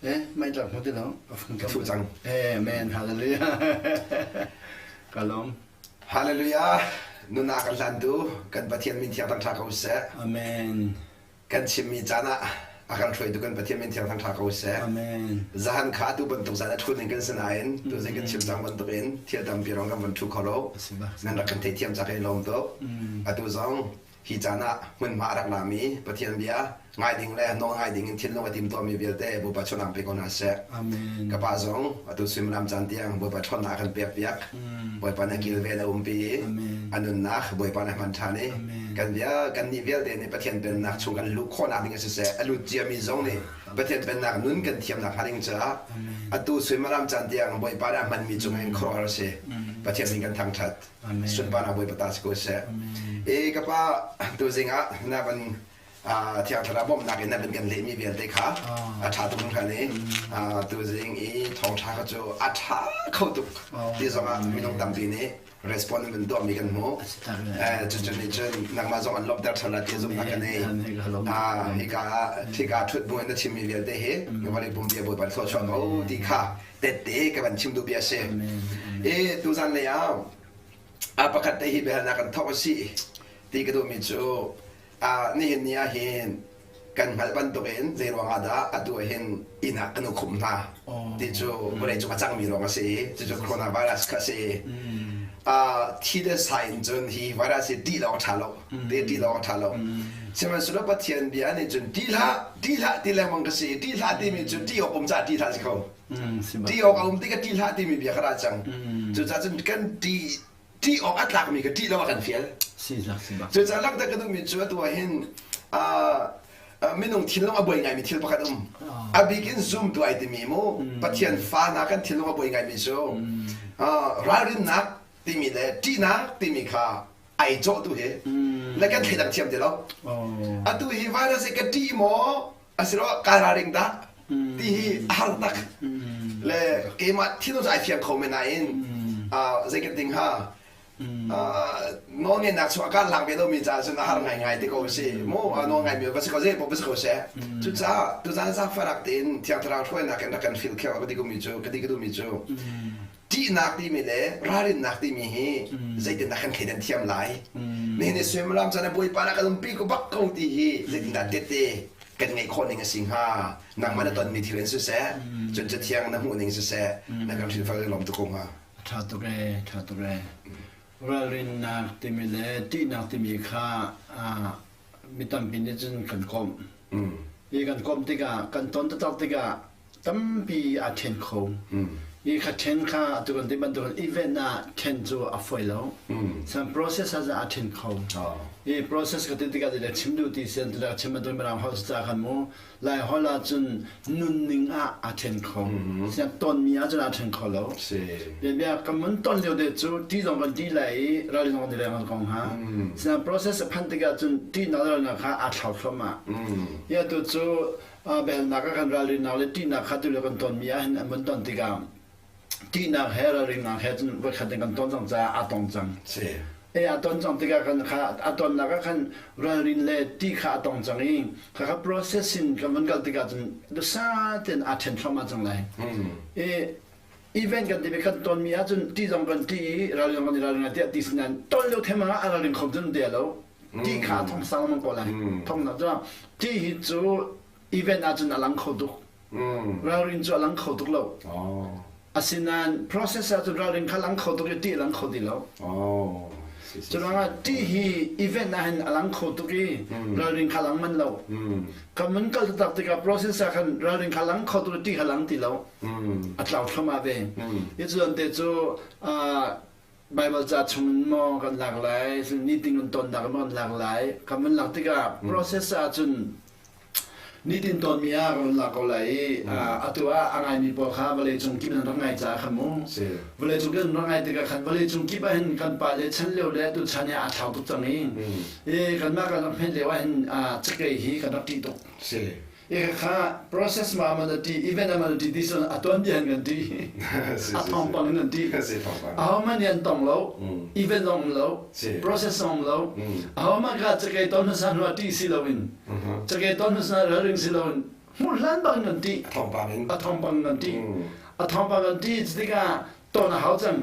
Eh, mai tlak hmu ti lo. Ka thuh cang. Amen. Hallelujah. Ka lawm. Hallelujah. Nuna kan hlantu kan Pathian min thiang thangṭha ko seh. Amen. Kan chimmi caan ah a kan hruaitu kan Pathian min thiang thangṭha ko seh. Amen. Zahan kha atu bantuk zan a ṭhu ning kan si nain tuzing kan chim cang bantukin thil tampi rong kan van ṭhu kho lo. Nan rak kan theithiam cak i lawm tuk. Atu zong Hi caan ah hmunhma a rak lami Pathian bia ngai ding le nawl ngai ding in thinlung a timtuahmi vialte Bawipa chawhnak pe ko hna seh. Amen. Ka pa zong atu suimilam caan tiang Bawipa ṭhawnnak a kan pekpiak. Bawipa na kilven a umpi i a nunnak Bawipa na hman ṭhan i kan bia kannih vialte nih Pathian pennak chung kan luh khawhnak ding a siseh a lut ciami zong nih Pathian pennak nun kan thiamnak hnga ding caah atu suimilam caan tiang Bawipa nih a hmanmi cungah in khuaruahhar a si. Pathian min kan thangṭhat. Sunparnak Bawipa ta si ko seh. E ka pa tuzing ah na van thiang thlarau bawmhnak in na van kan lehmi vialte kha a ṭha tuk hringhran i tuzing i thawngṭha kha cu a ṭha kho tuk ti zong ah minung tampi nih respond in tuahmi kan hmu. Cucu nih cun nangmah zong an lawmhter ṭhan la ti zumhnak ka nei. Hika hika ṭhut bu in na chimmi vialte hi vawlei pumpi a Bawipa thluachuah ko ti kha tette ka van chim duh bia a si. I tuzan lei ah a pakhat te hi biahalnak kan thawk a si ti ka duhmi cu nihin ni ah hin kan hngalh bantukin zei ruangah dah atu ah hin inn ah kan ukhum hna ti cu vawlei cung a cangmi ruang a si i cucu coronavirus kha a si. Thi le sai in cun hi virus hi ṭih lawng a ṭha lo te ṭih lawng a ṭha lo. Sihmanhsehlaw Pathian bia nih cun ṭih hlah ṭih hlah ti lengmang ka si i ṭih hlah timi cu ṭih awk um caah ṭih hlah si kho. Ṭih awk a um tikah ṭih hlah timi bia kha ra cang. Cucaah cun kan ṭih ṭih awk a tlakmi kha ṭih lo a kan fial. Cucaah langhter ka duhmi cu atu ah hin minung thinlung a buai ngaimi thil pakhat um. A bik in zumtu ai timi mu Pathian fa hna kan thinlung a buai ngaimi cu ralrinnak timi le ṭihnak timi kha ai cawh tu hi le kan thleidang thiam ti lo. Atu hi virus hi ka ṭih maw asiloah kai ralring dah ti hi a har tak le keimah thinlung cu ai fiang kho men nain zei kan ding ha nawlngeihnak chung a kan lang ve lomi caah cun a har ngaingai te ko si mu nawl ngaimi va si ko zei paoh va si ko seh cucaah tuzaan zaangfahnak tein thiang thlarau hruainak in rak kan fil kheu ka ti mi cu ka ti ka duhmi cu ṭihnak timi le ralrinnak timi hi zeitindah kan thleidan thiam lai nihin ni suimilam caan ah Bawipa na kan umpi ko bak ko ti hi zeitindah tette kan ngeih khawh ning a si hnga nangmah na tonmi thil in siseh cun cathiang na hmuh ning siseh na kan hrilhfal lawm tuk ko hnga ṭha tuk ee ṭha tuk ee ralrinnak timi le ṭihnak timi kha mi tampi nih cun kan komh i kan komh tikah kan ton taktak tikah tampi aa ṭhen kho. I kha ṭhen kha atu kan ti bantukin event ah ṭhen cu a fawi lo. San process ah aa ṭhen kho. I process ka ti tikah ti chim duh ti sian ti chim bantukin mirang holh ca khan mu lai holh ah cun nunning ah aa ṭhen kho. Sian tonmi ah cun aa ṭhen kho lo. Bia bia kan mun ton lio te cu ti zong kan ti lai i ral zong kan ti leng kong ha. Sian process a phan tikah cun ti nak ral kha aa thlau thluahmah. Ia tu cu biahalnak ah kan ralrinnak le ṭihnak kha tulio kan tonmi ah hin an vun ton tikah ṭihnak he ralrinnak he cun voikhat in kan ton cang caah aa tong cang. E aa ton cang tikah kan kha a tonnak ah khan ralrin le ṭih kha a tong cang i kha kha process in kan vun kal tikah cun dusa tein aa ṭhen thluahmah cang lai. E event kan timi kan tonmi ahcun ṭih zong kan ṭih i ralrin zong kan i ralring tiah ti sinan ton lio them ah a ralring kho cun te lo. Ti kha thong sang lengmang ko lai. Thong na cu ti hi cu event ahcun a lang kho tuk. Ralrin cu a lang kho tuk lo. Asinain process ahcun ralrin kha lang kho tuk i ti a lang kho ti lo. Cu ruangah ti hi event ah hin a lang kho tuk i ralrin kha lang man lo. Kan mun kal taktak tikah process ah khan ralrin kha lang kho tuk i ti kha lang ti lo. A tlau thluahmah ve. Hi cu te cu Baibal ca chung in maw kan lak lai, nitin kan tonnak maw kan lak lai. Kan van lak tikah process ahcun nitin tonmi ah kan lak ko lai i atu ah a ngaimi pawl kha vawleicung kip in an rak ngai caah khan mu. Vawleicung kip in an rak ngai tikah khan vawleicung kip ah hin kan pale chan lio le atu chan hi aa thlau tuk cang i kanmah kan rak hmet lio ah hin cakei hi kan rak ṭih tuk. E kha process ma man a ti event man a ti ti sun a tuan bian kan ti a thawngpang in an ti aho man yan tong lo event zong um lo process zong um lo aho man ka cakei ton hmasa hnu ti si lo in cakei ton hmasa ralring si lo in. Hmuh hlan bang in an ṭih. A thawngpang in. A thawngpang in an ṭih. A thawngpang an ṭih tikah ton a hau cang.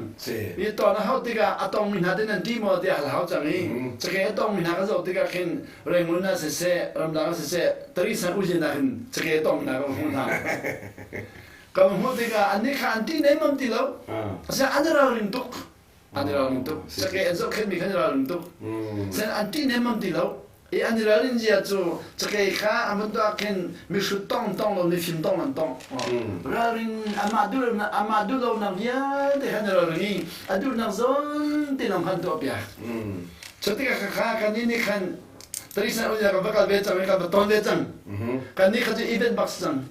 I ton a hau tikah a tongmi hna tin an ṭih maw tiah hal hau cang i cakei a tongmi hna kan zoh tikah khin Rangoon ah siseh, ramdang ah siseh, tarisan ujen ah khin cakei a tongmi hna kan hmuh hna. Kan hmuh tikah annih kha an ṭih nemam ti lo. Asinain an i ralring tuk. An i ralring tuk. Cakei an zohkhenhmi kha an i ralring tuk. Sen an ṭih nemmam ti lo. I an i ralrin zia cu cakei kha an vun tuah khin mihrut tong tong lo mifim tong an tong. Ralrin amah duh amah duh lonak vialte kha an i ralring i a duhnak zawn te lawng kha an tuah piak. Cu tikah kha kan nih khan tarisan unya kan va kal ve cang i kan va ton ve cang. Kan nih kha cu event bak si cang.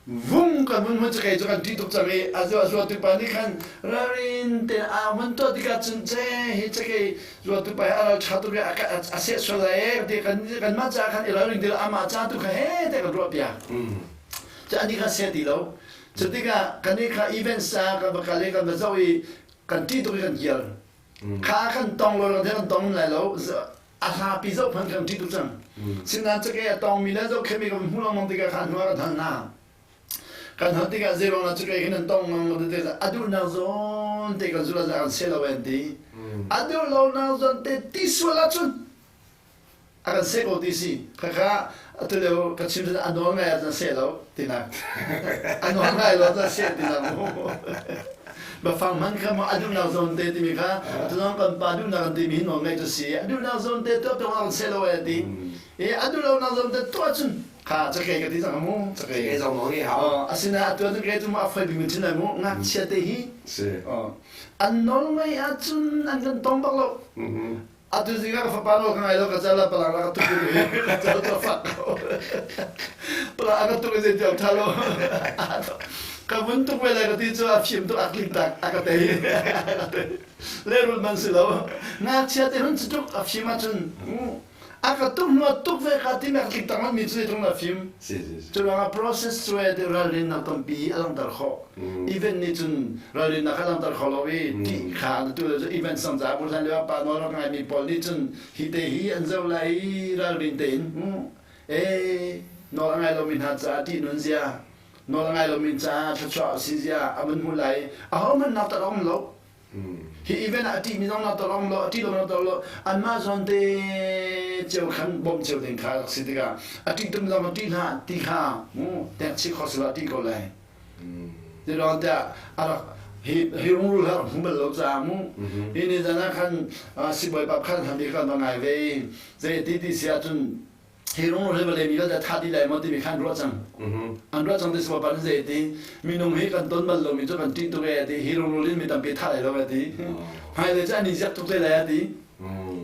Vung kan vun hmun cakei cu kan ṭih tuk cang i a zuatu pa nih khan ralrin te a hun tuah tikah cun ce hi cakei zuatu pa hi a ral ṭha tuk i a seh sual lai ee ti kan kanmah caah khan i ralring ti lo amah ca tu kha he te kan ruah piak. Cu ani kha seh ti lo. Cu tikah kan i kha events ah kan va kal i kan va zoh i kan ṭih tuk i kan kir. Kha kan tong lo kan tong lai lo a hlapi zoh hmanh kan ṭih tuk cang. Sinain cakei a tongmi le zohkhenmi kan hmuh lengmang tikah kha hnu ah kan hal hna. Kan hal tikah zeiruang dah cakei hin an tong ngam lo ti a duhnak zawn te kan zulh ah kan seh lo an ti. A duh lonak zawn te ti sual ahcun a kan seh ko ti si. Khakha atu lio ka chim a nawl ngai ahcun a seh lo tinak. A nawl ngai lo ahcun a seh tinak mu. Bafang hman kha maw a duhnak zawn te timi kha atu zong kan pa duhnak an timi hi nawl ngaih cu si a duhnak zawn te tuah piak an seh lo e ti i a duh lonak zawn te tuah cun kha cakei ka ti cang mu cakei kei zong nong i hau asina atu cun kei cu mu a foi bik min chin lai mu ngakchia te hi an nawl ngaih ahcun an kan tong bak lo Atu zing ah ka fapa nawl ka ngai lo ka cal ah palang la ka tuk i ka cal ka fak ko. Palang a ka tuk i zei tiang ṭha lo. Ka vun tuk ve lai ka ti cu a fim tuk a klik tak a ka tei. Lehrulh man si lo. Ngakchia te hun cu tuk a fim ahcun a ka tuk hnu ah tuk ve ka ti mi a ka tlik tak mi cu zeitluk na fim. Cu ruangah process cu te ralrinnak tampi a langhter khawh. Event nih cun ralrinnak a langhter kho lo i ṭih kha na tu cu event sang caah hlan lio ah pa nawl rak ngaimi pawl nih cun hi te hi an zoh lai i ralrin tein ee nawl a ngai lomi hna caah ṭih nun zia nawl a ngai lomi caah thluachuah si zia a vun hmu lai ahohmanh nak tat a um lo Hi event ah a ṭihmi zong na tolong lo, a ṭih lo na tolong lo, anmah zawn te cio khan bawmh cio ding kha rak si tikah a ṭih tum zong a ṭih hlah ti kha tek chih khawh sila ṭih ko lai. Ti ruang tiah a rak hi hi rungrul ha rak hmu bal lo caah mu. Hi ni zan ah khan sibawi pa khan han i kan va ngai ve i zei ti ti si ahcun hi rungrul hi vawlei mi vialte tha dih lai maw timi kha an ruah cang. An ruah cang ti si pa zei ti minung hi kan ton bal lomi cu kan ṭih tuk e ti hi rungrul in mi tampi tha lai lo e ti. Hmailei cu an i ziak tuk te lai a ti.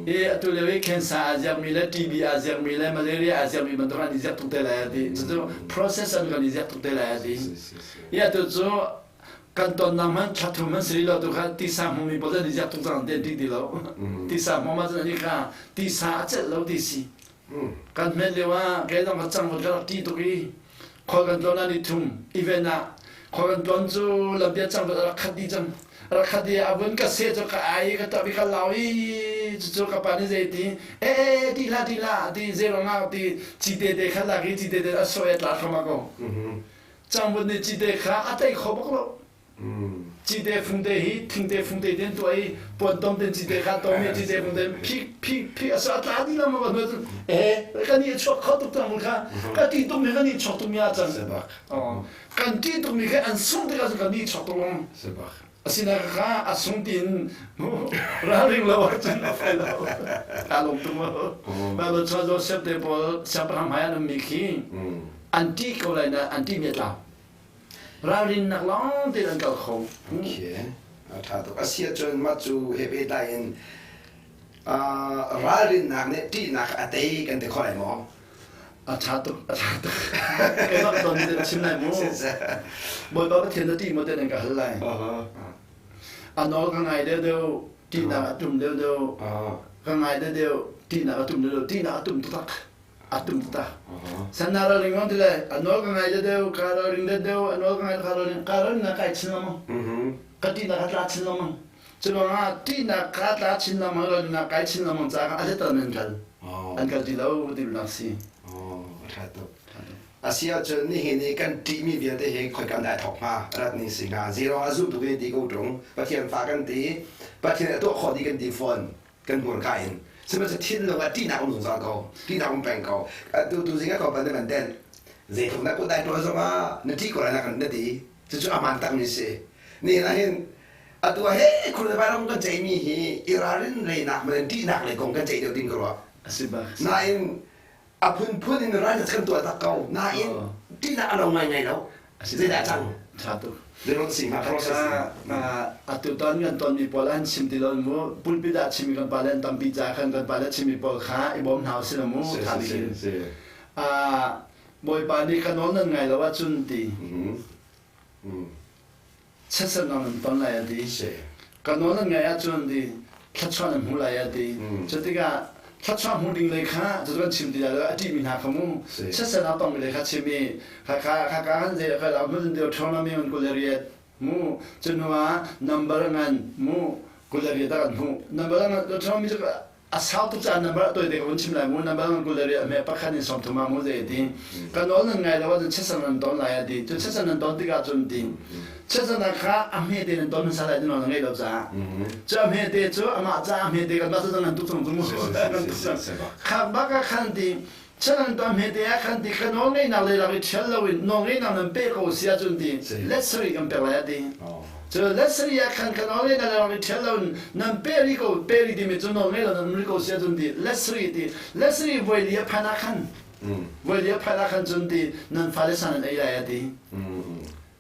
I atu lio i cancer aa ziakmi le TB aa ziakmi le malaria aa ziakmi bantuk an i ziak tuk te lai a ti. Cucu process an kan i ziak tuk te lai a ti. I atu cu kan tonnak hmanh thla thum hmanh si rih lo tu kha tisa hmumi pawl an i ziak tuk cang ti an ṭih ti lo. Tisa hmawm ahcun an i kha tisa a celh lo ti si. Kan hmet lio ah kei zong ka cangvut ka rak ṭih tuk i khual kan tlawn ah ni thum event ah khual kan tlawn cu lambia cangvut a rak khat dih cang. A rak khat i a vun ka seh cu ka ai i ka ṭap i ka lau i cucu ka pa nih zei ti ee ti hlah ti hlah ti zei ruangah ti cite te kha lak i cite te a sawh i a tla thluahmah ko. Cangvut nih cite kha a tei kho bak lo. Cite fungte hi thingte fungte ten tuah i puantom ten cite kha tom i cite fungte phik phik phik a sa tla dih lengmang ko cun eh kan i chuak kho tuk cang kha ka ti tuk mi kan i chuak tuk mi ah cang kan ti tuk mi kha an sung tikah cun kan i chuak tuk lengmang asina kha a sung tiin ralring lo ahcun a fai lo ka lawm tuk mo Bible chuah Joseph te pawl siangpahrang hmai an ummi khi an ṭih ko lai na an ṭih mi a tlau ralrinnak lawng tein an kal kho. Okay. A ṭha tuk. A si ahcun mah cu he pehtlai in ralrinnak nih ṭihnak a tei kan ti kho lai maw? A ṭha tuk, a ṭha tuk. Keimah ton in chim lai mu. Bawipa Pathian na ṭih maw tiah nan ka hal lai. A nawl ka ngai deuhdeuh, ṭihnak a tum deuhdeuh. Ka ngai deuhdeuh, ṭihnak a tum deuhdeuh, ṭihnak a tum taktak. A tum ta. San na ralring on tile a nawl ka ngai deuh ka ralring deuh a nawl ka ngai ka ralring ka ralring na kai chin lengmang. Ka ṭihnak a tla chin lengmang. Cu ruangah ṭihnak ka tla chin lengmang ralringnak kai chin lengmang caah a zetal men kal. An kal ti lo ti nak si. Oh, a ṭha tuk. A si ahcun nihin i kan ṭihmi vialte hi khoika dah thawk hnga rat ning si hnga zero a zum tuk i ti ko ṭung Pathian fa kan ti Pathian a tuah khawh dih kan ti fawn kan hmurka in sihmanhsehlaw thinlung ah ṭihnak um zungzal ko ṭihnak um peng ko tu tu zing ah ko ban man den zeitluk na kut dai ṭuan zongah na ṭih ko lai na kan na ti cucu a hmaan takmi si nihin ah hin atu ah he coronavirus kan ceihmi hi i ralrin leinak man ṭihnak lei kong kan ceih deuh ding ka ruah nain a phunphun in ral kan tuah tak ko nain ṭihnak a lo ngaingai lo zeidah cang ṭha tuk Zeirong si hnga process atu ton kan tonmi pawl an chim ti lo mu pulpit ah chimi kan pale an tampi ca khan kan pale chimi pawl kha i bawm hna usih mu tha bik Bawipa nih ka nawl nan ngai lo ahcun ti chiatserh nan ton lai a ti. Ka nawl nan ngaih ahcun ti thluachuah nan hmu lai a ti. Cu tikah thluachuah hmu ding lei kha cu kan chim ti lai lo a ṭihmi hna kha mu chiatserhnak tongmi lei kha chim i khakha khaka kan zei ka la hmun Deuteronomy man 28 mu cu hnu ah number ngan mu 28 kan hmuh number ngan Deuteronomy cu a sau tuk caah number a tawite ka vun chim lai mu number ngan 28 a hme pakhat in 30 ah mu zei ti ka nawl nan ngai lo ahcun chiatser nan ton lai a ti cu chiatser nan ton tikah cun ti chiatsernak kha a hme te nan ton hmasa lai ti nawl na ngeih lo caah cu a hme te cu amah caah a hme te kan mah cu nan tuk cang cu mu kha bak ah khan ti Chanan ta hmete ah khan ti kha nawl ngeihnak le lak i ṭhial loin nawl ngeihnak nan pe ko si ahcun ti let sarih kan pek lai a ti. Cu let sarih ah khan kha nawl ngeihnak le lak i ṭhial loin nan pe rih ko pe rih timi cu nawl ngei lo nan um rih ko si ahcun ti let sarih ti let sarih voi li a phan ah khan voi li a phan ah khan cun ti nan fale sa nan ei lai a ti.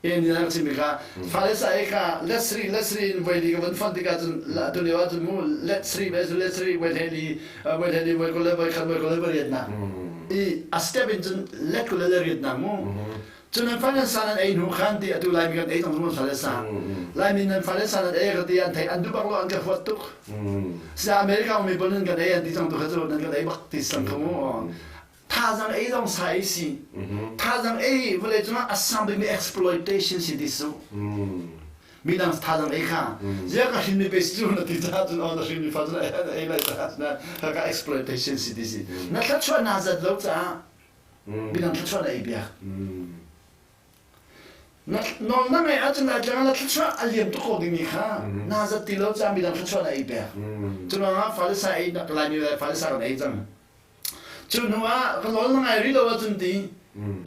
En in rak chimmi kha fale sa ei kha let sarih let sarih in voi li ka vun fonh tikah cun tu lio ah cun mu let sarih ve cu let sarih voi hlei li voi hlei li voi 20 le voi khat voi 20 le voi riat nak i a step in cun let 20 le riat nak mu cun nan fale sa nan ei hnu khan ti atu laimi kan ei tong zung fale sa laimi nan fale sa nan ei ka ti an thei an duh bak lo an ka huat tuk sa America mi pawl nan kan ei an ti cang tu kha cu nan kan ei bak ti sang kha mu Thazang ei zong sa ei si. Thazang ei vawlei cungah a sang bikmi exploitation si ti su. Midang thazang ei kha. Zia ka hrinmi pe si cu na ti caah cun oh na hrinmi fa cun ei lai caah na ka exploitation si ti si. Na thluachuah naa zat lo caah midang thluachuah na ei piak. Na nawl na ngaih ahcun Laitlang ah na thluachuah a liam tuk ko dingmi kha naa zat ti lo caah midang thluachuah na ei pek. Cu ruangah fale sa ei Laimi le fale sa kan ei cang. Cu hnu ah ka nawl na ngai rih lo ahcun ti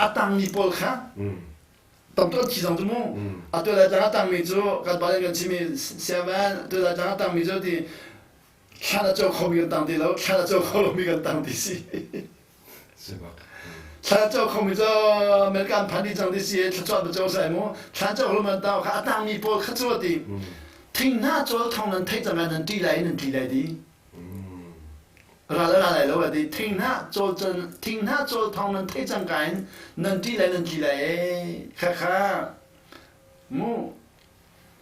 a tangmi pawl kha tam tuk an thi cang cu mu. Atu Laitlang a tangmi cu kan pa nih kan chimmi siavan atu Laitlang a tangmi cu ti thlan a co khomi kan tang ti lo thlan a co kho lomi kan tang ti si. Thlan a co khomi cu America an phan dih cang ti si thluachuah ba co sai mu thlan co lo man tau kha a tangmi pawl kha cu ti thing hna cawl thong nan theih cang nan ṭi lai nan ṭi lai di ral a ra lai lo a ti thing hna cawl can thing hna cawl thong nan theih cang ka in nan ṭi lai nan tli lai ee kha kha mu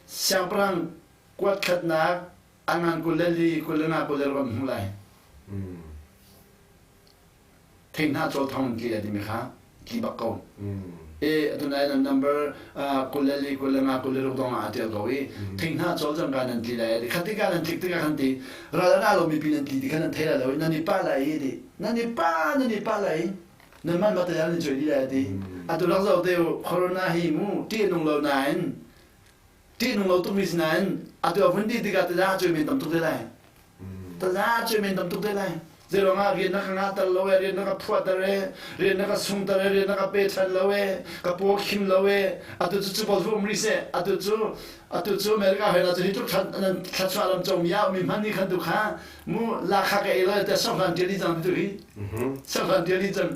siangpahrang kuat khatnak a ngan 24 25 26 kan hmu lai thing hna cawl thong in tli lai timi kha tli bak ko e atu nai nan number 24 25 26 dong ah a tial ko i thing hna cawl cang ka nan tli lai ti khat tikah nan tlik tikah khan ti ral a ra lo mipi nan tli ti khan nan thei lai lo i nan i pa lai i ti nan i pa nan i pa lai nan man ma te nan choi di lai ti atu rak zo te corona hi mu ti nung lo nain ti nung lo tuk mi si nain atu a vun ti tikah taza choi men tam tuk te lai Taza cu men tam tuk te lai. Zeiruang ah rian na ka ngahter lo e, rian na ka phuahter e, rian na ka sungter e, rian na ka pe ṭhan lo e, ka paw khim lo e, atu cu cu pawl cu um rih seh, atu cu atu cu America hoi cu hi tluk nan thluachuah lam cong mi ah mi hman ni khan tu kha mu lakha ka ei lo te sohlan ṭial cang ti tu hi sohlan ṭial cang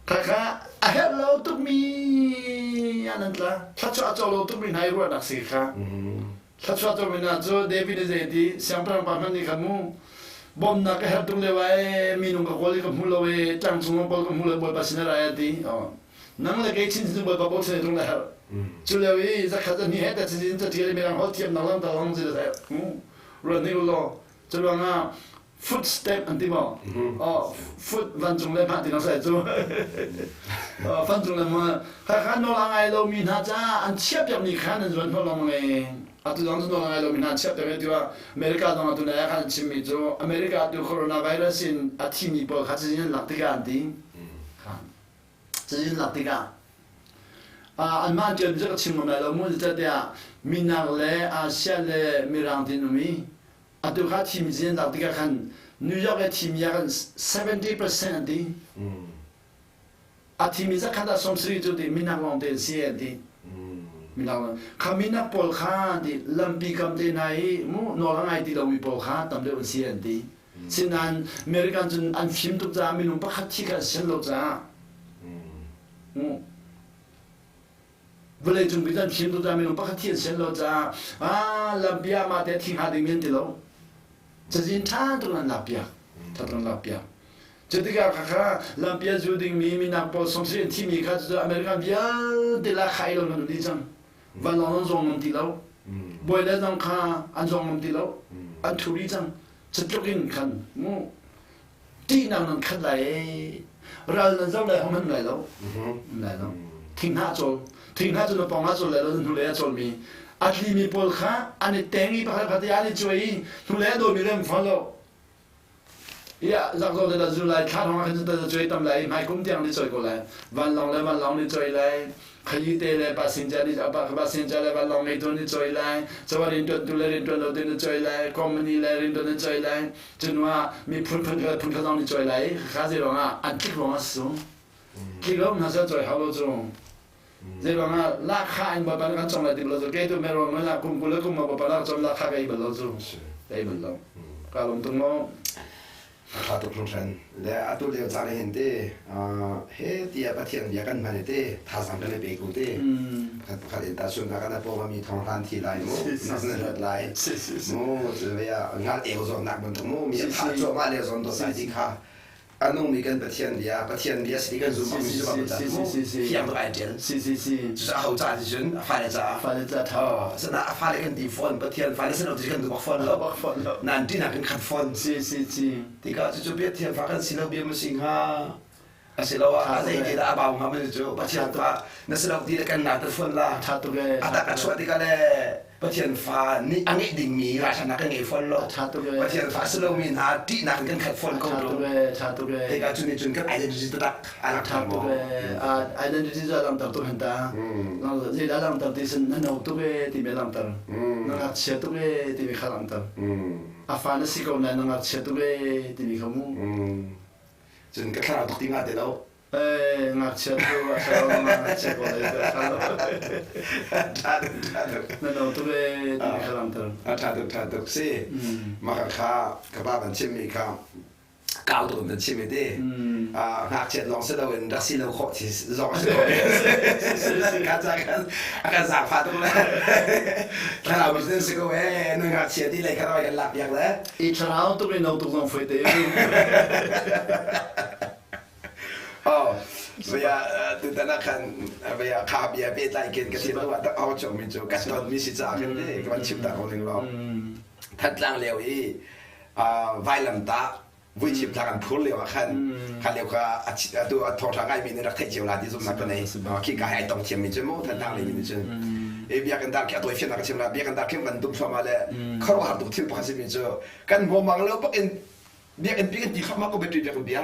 khakha a herh lo tukmi an tla thluachuah co lo tukmi hna i ruahnak si kha Thluachuah tu min ah cu David nih zei ti siangpahrang pa hmanh nih khan mu bawmnak ka herh tung lio ai minung ka kawl i ka hmu lo i tlangcung pawl ka hmu lo Bawipa sin ah ra ai ti nang le kei chin chin Bawipa bochan tung le herh cu lio i zakhat a hnih he ta chin ca ṭial i mirang holh thiam nang lang ta lang si le ruat ni ulaw cu ruangah footstep an ti maw oh foot vancung le hmah ti sai cu vancung le hmah kha kha nawl a ngai lomi hna caah an chiah piakmi kha nan zuan hnawh lengmang e atu zong cu nawl a ngai lomi hna an chiah piak e tiah America zong atu nai ah khan an chimmi cu America tu coronavirus in a thimi pawl kha cazin an lak tikah an ti. Cazin lak tikah anmah ṭialmi cu ka chim ngam lai lo mu zeicahtiah minak le Asia le Mirang tin um i atu kha thimi cazin lak tikah khan New York i thimi ah khan 70% an ti. A thimi zakhat ah 70 cu ti minak lawng te an si an ti. Minak lawng. Kha minak pawl kha ti lampi kam te hna i mu nawl a ngai ti lomi pawl kha tam deuh an si an ti. Sinain American cun an fim tuk caah minung pakhat thi kha an sian lo caah vawlei cung an fim tuk caah minung pakhat thi an sian lo caah ah lampi ah mah te thi hnga ding an ti lo. Cazin ṭha tuk an lak piak. Ṭha tuk an lak piak. Cu tikah khakha lampi a zu dingmi minak pawl sawmsarih an thimi kha cucu American vialte lak kha ei lo nan um dih cang. Vanlawng an zawng ngam ti lo. Bawi le zong kha an zawng ngam ti lo. An thu dih cang. Cutluk in khan mu ṭihnak nan khat lai ee. Ral nan zoh lai hong nan lai lo. Lai lo. Thinghnah cawl. Thinghnah cu na pawng ah cawl lai lo, na hnulei ah cawlmi. A tlimi pawl kha an i teng i pakhat khat i an i cuai i hnulei a dawmi le an fawn lo. Ia zakzaw te la zu lai thla thong ah khan cu cuai tam lai hmai kum tiang ni choi ko lai vanlawng le vanlawng ni choi lai khayi te le passenger ni passenger le vanlawng ngeitu ni choi lai chawa riantuan tu le riantuan lo tu ni choi lai company le riantuan ni choi lai cunwa mi phun phun kha phun kha zong ni choi lai kha zei ruangah an tlik ruangah su tlik lo hna sa choi hau lo cu zei ruangah lakha in bapan kan chong lai ti lo cu kei tu me ruang la kum kul le kum ma bapan la chom lakha ka ei bal lo cu ei bal lo ka lom tung mo Tha tuk hringhran le atu lio caan hin te he tiah Pathian bia kan hman te thazaang kan i pe ko te pakhat pakhat in tahchunhnak kan pawng mi thong hlan thi lai mu nak na rat lai mu ngal eo zawnnak bantuk mu mi tha cuahmah le zawn dawt lai ti kha a nungmi kan Pathian bia Pathian bia si kan zum bak mi cu bak ta mu fiang tuk ai ṭial si si si cucaah ho ca ti cun a fale caah fale ca tha sana a fale kan ti fawn Pathian fale sin ti kan duh bak fawn lo bak fawn lo nan ṭihnak kan khat fawn si si si tikah cucu Pathian fa kan si lo bia ma si hnga asiloah a zei te dah a bau hnga ma cu Pathian fa na si lo ti le kan na ta fawn la tha tuk e a tak a chuah tikah le Pathian fa nih a ngeih dingmi ralṭhatnak kan ngei fawn lo. Pathian fa a si lomi hna ṭihnak in kan khat fawn ko ṭung. Ṭha tuk ee. Tikah cu nih cun kan identity taktak a langhter maw? Identity cu a langhter tuk hen ta. Zeidah a langhter ti sin na no tuk ee timi a langhter. Na ngakchia tuk ee timi kha a langhter. A fa na si ko nain na ngakchia tuk ee timi kha mu. Cun ka thlarau tuk ti nga te lo. Eh, ngakchia cu a thlarau ngakchia ko lai ka thlarau. Ṭha tuk, ṭha tuk. Na no tuk ee timi kha langhter. A ṭha tuk, ṭha tuk. Si, mah kha ka pa van chimmi kha kau tuk in chim i ti. Ngakchiat lawng si loin rak si lo khawh thi zong a si ko. Ka ca kan a kan zaangfah tuk le thlarau mi si ko ee nu ngakchia ti lei kha kan lak piak le. I thlarau tuk i no tuk zong foi te. Oh, vaya tutan ah khan vaya kha bia pehtlai khin ka thil ah tak au chawmi cu ka tonmi si caah khin te ka van chim ta ko ning law. Thantlang lio i vailamtah vuichip thla kan phur lio ah khan kha lio kha atu a thawngṭha ngaimi nih rak theih cio la ti zumhnak ka nei. Khi ka hai tong thiammi cu mu Thantlang lei mi nih cun. E biakinn dar khi a tawi fiannak ka chim la biakinn dar khi van dum thluahmah le khuaruahhar tuk thil pakhat simi cu kan hmuamang lo bak in biakinn pi kan ti khama ko battery biakinn bia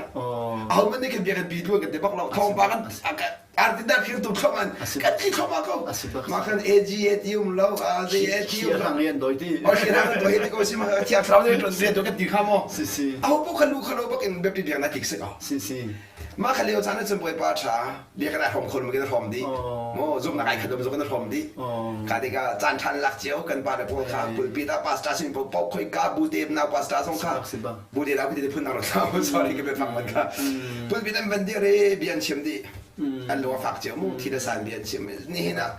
aho man nih kan biakinn pi tluan kan ti bak lo thawngpang kan arti dar khir tu thom an kan ti thoma ko ma kan AG A ti um lo A Z A ti um lo yan doi ti o shi rang doi ti ko si ma thiang thlarau ne ton rian to kan ti kha mo si si aho po kha lu kha lo bak in battery biak na tik se ko si si ma kha leo caan cun bawipa tha bia kan hrom khol ma kan hrom dih mo zum na kai khat zo kan hrom dih ka tikah caan than lak cio kan pa le pawl kha pulpit ah pastor sin po pok khoi ka bu te na pastor song kha bu te la ku te phun na ro sorry ka be fang man kha pulpit an van dir e bian chim di an lo fak cio mu thi da san bian chim ni hin ah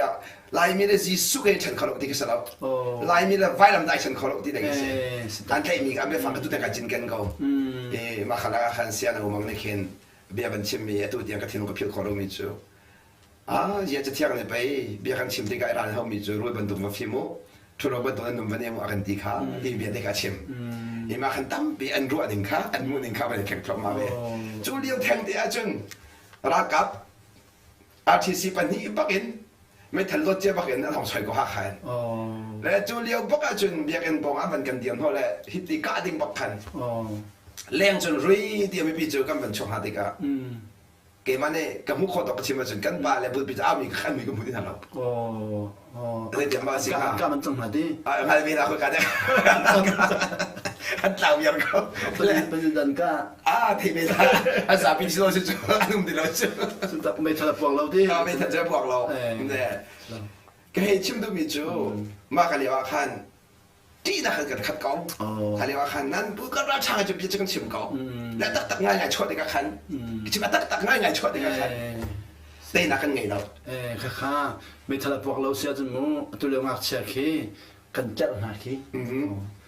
ya Laimi le Jesuh ke ṭhen kho lo ti ka si lo. Laimi le vailam dai ṭhen kho lo ti ding a si. An tlaihmi an biafang ka tu ka cinken ko. I mah kha lakah khan sian a umang nih khin bia van chimmi atu tiang ka thinlung ka philh khawh lomi cu ah zia cathiang nih pei bia kan chim tikah i ral haumi cu rul bantuk va fim u ṭhuro bantuk an num va nem u a kan ti kha ti bia te kha a chim. I mah khan tampi an ruah ning kha an hmuh ning kha van i thleng thluahmah ve. Cu lio theng te ahcun ralkap RTC pahnih bak in meithal dawt cia bak in an hong soi ko Hakha in. Le cu lio bak ahcun biakinn pawng ah van kan dir hnawh le hiti kah ding bak khan leng cun rui ti mipi cu kan van chuak hna tikah. Keimah nih ka hmuh khawh tawk ka chim ahcun kan pa le pulpit a aumi kha an mui ka hmu ti hna lo. Oh, oh. Zeitiang ma si hnga? Ka man cang hna ti. Ah, ngal ve na khoi ka dek. An tlau viar ko. President ka. Ah, thei ve la. An zapi si lo si cu an um ti lo cu. Tak meithal a puak lo ti. Ah, meithal cu a puak lo. Ka hei chim duhmi cu mah ka lio ah khan ṭihnak in kan khat ko. Kha lio ah khan nan bu kan ralṭha cu bia cu kan chim ko. Le taktak ngaingai chuah tikah khan chim a taktak ngaingai chuah tikah khan teinak kan ngei lo. Eh khakha meithal a puak lo si ahcun mu atu lio ngakchia khi kan tlerh hna khi.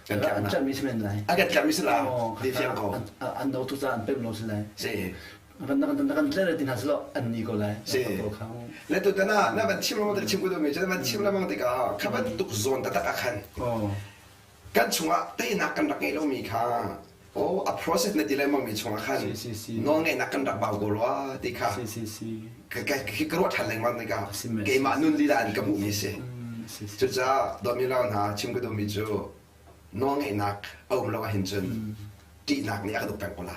Kan tlerh An tlerhmi si men lai. An kan tlerhmi si la. Ti fiang ko. An do tu ca an pem lo si lai. Si. Kan kan kan tlerh ti hna silo an ni ko lai. Si. Le tutan ah na van chim lengmang chim ko mi cu na van chim lengmang tikah kha bantuk zawn taktak ah khan kan chungah teinak kan rak ngeih lomi kha oh a process na ti lengmang mi chungah khan nawlngeihnak kan rak bau ko rua ti kha ka ruah ṭhan lengmang tikah keimah nun lila in ka hmuhmi si. Cucaah dawtmi lau hna chim ka duhmi cu nawlngeihnak a um lo ahhin cun ṭihnak nih a ka duk peng ko la.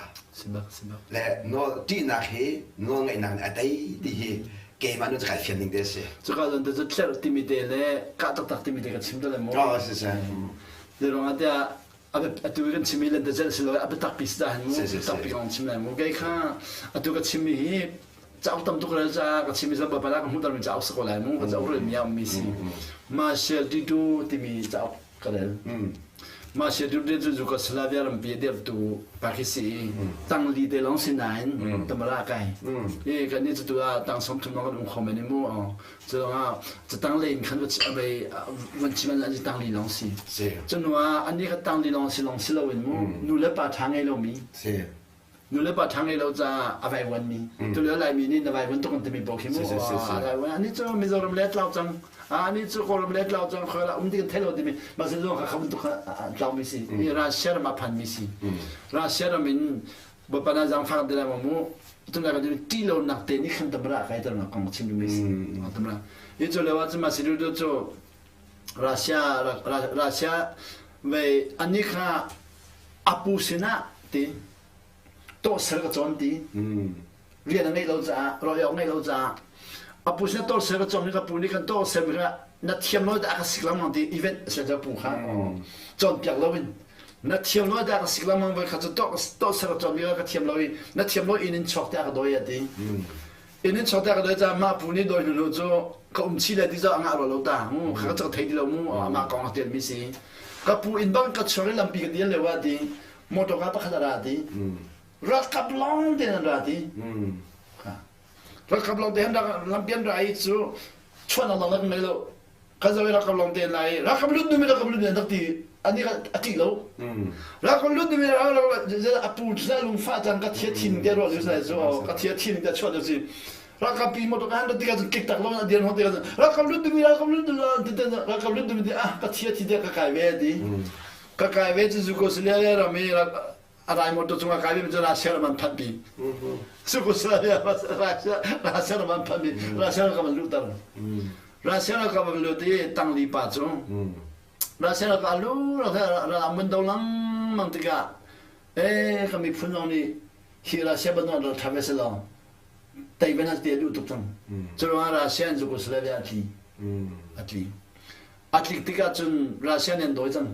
Le nawl ṭihnak hi nawlngeihnak nih a tei ti hi keimah nun cu kai fian ning te a si. Cuka zawn te cu tlerh timi te le kah taktak timi te ka chim te le mu. Oh, si si. Zei ruangah tiah atu kan chimmi lentecelh si lo a biatak pi si ta hin mu biatak pi kong chim lai mu kei kha atu ka chimmi hi cauk tam tuk rel caah ka chimmi zong bapala ka hmuhter mi cauk si ko lai mu ka cauk rel mi a ummi si Martial Tito timi cauk ka rel Martial Tito cu Yugoslavia rampi a dirhtu pa khi si i tangli te lawng si nain tamara kai i kan nih cu tu ah tang 30 lawng kan um kho men i mu Curuangah catang lei in khan va van chim an tang li lawng si. Cu ah annih kha tang li lawng si lawng si loin mu nu le pa ṭha ngei lomi. Nu le pa ṭha ngei lo caah a vaivuan mi. Tu lio Laimi nih na vaivuan tuk an timi paoh khi mu. A vaivuan ani cu Mizoram le tlau cang. Ani cu Kawlram le tlau cang khoila um ti kan thei lo timi mah si zong kha kha bantuk tlau mi si. Russia ram a phan mi si. Russia ram in Bawipa na zaangfah ti lai maw mu tunlai kan ti lo nak te nih khan tamra kai ter nak kong chim mi si tamra hi cu leo ah cun Masidu cu Russia Russia vei ani kha apu sinah ti tawhsel ka cawn ti rian a ngeih lo caah rawl ngeih lo caah apu sinah tawhsel ka cawn ka pu nih kan tawhsel kha na thiam lo dah ka sik lengmang ti event a ser pu kha cawnpiak lo in na thiam lo dah ka sik lengmang voi kha cu to ser cawn mi ka thiam lo i na thiam lo inn in chuak tiah ka dawi a ti inn in chuak tiah ka dawi caah mah pu nih dawi hnu cu ka um chi le ti zo a ngah lo ta mu kha ka thei ti lo mu amah kong a tel mi si ka pu inn bang ka chuak i lampi ka dial leo ah ti motor ka pakhat a ra ti ralkap lawng te an ra ti ralkap lawng te han lampi an ra i cu chuan ang lang ngei lo kan zo ralkap lawng te lai ralkap lut nu mi ralkap lut dak ti ani a ti lo ralkap lut nu mi a pu na lungfa cang ka thia thin te ro sai zo ka thia thin te chuan si ralkap pi motor kan rat tikah kik tak lo na dian ho tikah ralkap lut nu mi ralkap lut nu ralkap lut nu mi ah ka thia thi te ka kai ve ti ka kai ve chu Yugoslavia ram i a rai motor cungah kai mi cu Russia ram an phanh pi Yugoslavia Russia Russia ram an phanh pi Russia ram an luhter Russia ram an lut i tangli pa cu Russia ram a lu ram mun do lengmang tikah eh ka miphun zong nih hi Russia bantuk ral ṭha ve si lo tei ve hna ti a duh tuk cang cu ruangah Russia in Yugoslavia a tli a tli A tlik tikah cun Russia nih an dawi cang.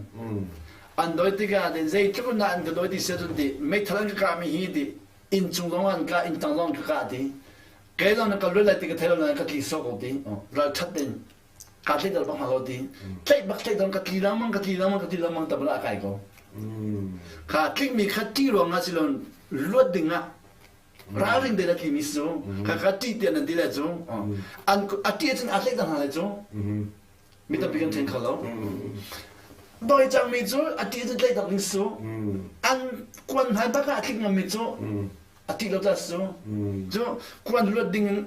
An dawi tikah din zeitluk in dah an ka dawi ti sia cun ti meithal an ka kahmi hi ti inn cung zong an kah inn tang zong an ka kah ti kei zong na ka luat lai ti ka thei lo nain ka tli sawh ko ti ralṭhat tein kaa tlaih dal bak hna lo ti tlaih bak tlaih dong ka tli lengmang ka tli lengmang ka tli lengmang tabla a kai ko kha tlikmi kha ṭih ruangah si lo luat ding ah ralring tein a tlimi si cu kha kha ṭih tiah nan ti lai cu an a ṭih ahcun aa tlaih cang hna lai cu mi tampi kan ṭhen kho lo dawi cangmi cu a ṭih cu tlaih tak ding si cu an kuan hmai bak ah a tlik ngammi cu a ṭih lo ta si cu cu kuan luat ding in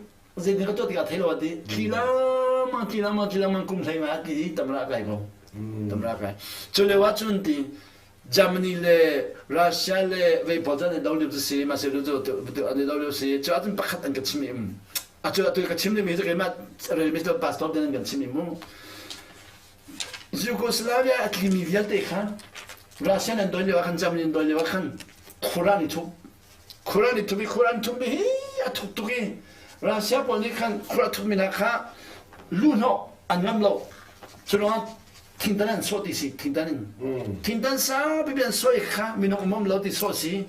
zeitin ka tuah tikah thei lo a ti thli lengmang thli lengmang thli lengmang kum hlei ngai a ti i tamra kai ko tamra kai cu lio ah cun ti Germany le Russia le vei pawl cu an i do lio cu si mah cu an i do lio si cu ahcun pakhat an ka chim i um atu atu ka chim limi cu keimah relmi cu pastor den an kan chim i mu Yugoslavia a tlimi vialte kha Russia an doi lio ah khan Germany an doi lio ah khan Quran i thup Quran i thup i Quran thupmi hi. a thuk tuk i Russia pawl nih khan khur a thukmi hna kha luhnawh an ngam lo. Cu ruangah thingtan an sawh ti si thingtan in. Thingtan saupi an sawh i kha minung um um lo ti sawh si.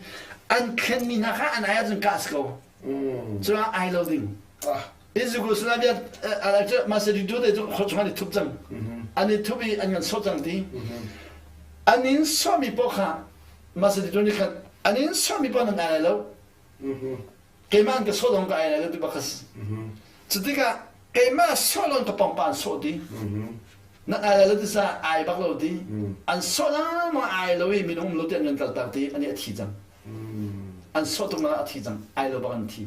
An thlenmi hna kha an ai ahcun kah si ko. Cu ruangah ai lo ding. Yugoslavia Macedonia te cu khua chung an i thup cang. An i thup i an kan sawh cang ti. An in sawhmi paoh kha Macedonia nih khan an in sawhmi paoh nan ai lai lo. Keimah an ka sawh lawng ka ai lai lo ti bak si. Cu tikah keimah sawh lawng ka pawngpa an sawh ti. Nan ai lai lo ti sa ai bak lo ti. An sawh lengmang ai lo i minung um lo ti an kan kaltak ti ani a thi cang. An sawh tuk a thi cang ai lo bak an thi.